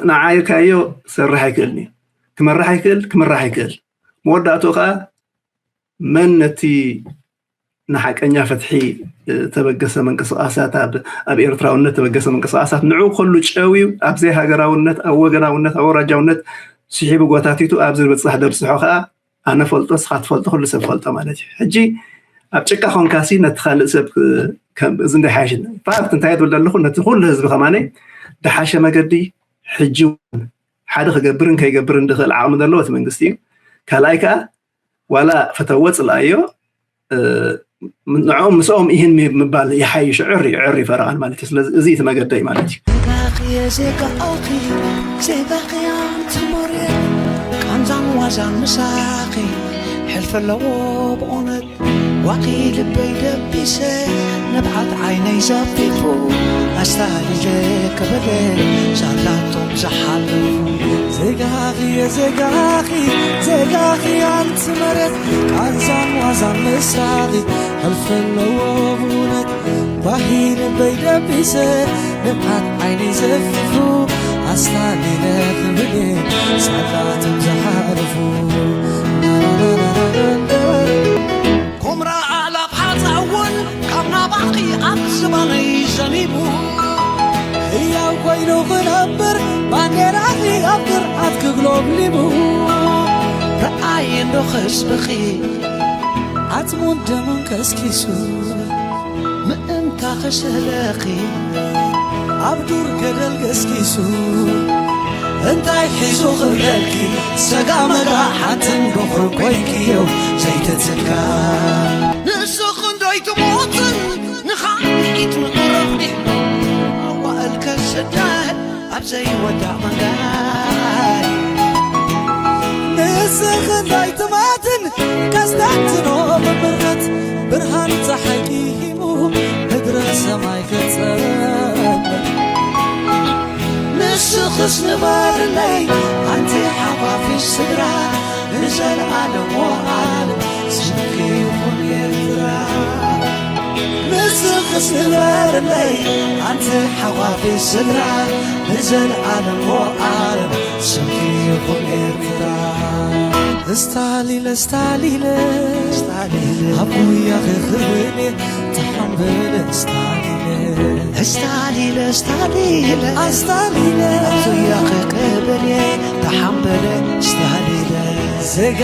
ንዓ ኢልካዮ ክሰርሕ ኣይክእልን እዩ። ክመርሕ ኣይክእል ክምራሕ ኣይክእል። መወዳእትኡ ከዓ መን ነቲ ንሓቀኛ ፍትሒ ተበገሰ ምንቅስቃሳት ኣብ ኤርትራውነት ተበገሰ ምንቅስቃሳት ንዑ ከሉ ጨውዩ ኣብ ዘይሃገራውነት ኣብ ወገናውነት ኣብ ወራጃውነት ስሒቡ ጎታቲቱ ኣብዚ ዝበፅሕ ደብፅሖ ከዓ ኣነ ፈልጦ ስኻ ትፈልጦ ኩሉ ሰብ ፈልጦ ማለት እዩ። ሕጂ ኣብ ጭቃ ኮንካሲ ነቲ ካልእ ሰብ እዚ እንዳይሓይሽ ፋክት እንታይ ትብል ዘለኹ ነቲ ኩሉ ህዝቢ ከማነ ድሓሸ መገዲ ሕጂ እውን ሓደ ክገብርን ከይገብርን ዝኽእል ዓቕሚ ዘለዎ እቲ መንግስቲ እዩ። ካልኣይ ከዓ ዋላ ፈተዎ ጽልኣዮ ንዕኦም ምስኦም ይህን ምባል ይሓይሽ። ዕር እዩ፣ ዕር ይፈርቓል ማለት እዩ። ስለዚ እዚ እቲ መገደይ ማለት እዩ። ዜጋኺ ዜጋኺ ዜጋኺ ኣንቲ መሬት ቃንዛን ዋዛን ምሳኺ ሕልፊ ኣለዎ ብእውነት ዋኺ ልበይ ደቢሰ ንብዓት ዓይነይ ዘፊፉ ኣስታሊለ ክብለ ሳላቶም ዝሓለፉ ዜጋኺ ዜጋኺ ዜጋኺ ኣንቲ መሬት ቃንዛን ዋዛን ምሳኺ ሕልፊ ኣለዎ ብእውነት ባሂ ልበይ ደቢሰ ንብዓት ዓይነይ ዘፊፉ ኣስታሊለ ክብለ ሳላቶም ዝሓለፉ ኮምራ ኣእላፍ ሓፃ እውን ካብ ናባኺ ኣብ ዝባነይ ዘኒቡ ህያው ኮይኑ ክነብር ባንዴራኺ ኣብ ግርዓት ክግሎብሊቡ ረኣይ እንዶ ህዝብኺ ዓፅሙን ደሙን ከስኪሱ ምእንታ ክስእለኺ ኣብ ዱር ገደል ገስጊሱ እንታይ ሒዙ ክብለልኪ ሰጋ መጋ ሓንትን ድኹር ኮይንክዮ ዘይትትካ ንስኽ እንዶይ ትሞትን ንኻልኢት ምዕረፍቲ ኣዋእል ከስደል ኣብ ዘይወዳእ መንገድ ንስኽ እንዶይ ትማትን ከስተንትኖ ብምረት ብርሃን ፀሓይ ኪሂሙ ምድረ ሰማይ ገጸ ንስኽስ ንበርለይ ኣንቲ ሓፋፊሽ ስድራ ንዘለኣለም ወኣል ስምኪ ይኹን ኤርትራ ንስኽስ ንበርለይ ኣንቲ ሓፋፊሽ ስድራ ንዘለኣለም ወኣል ስምኪ ይኹን ኤርትራ እስታሊለ እስታሊለ እስታሊለ ኣብ ጉያኺ ክብኔ ተሓምበለ እስታሊለ እስታሊለ እስታሊለ ኣስታሊለ ኣብ ጉያኺ ክብኔ ተሓምበለ እስታሊለ ዜጋ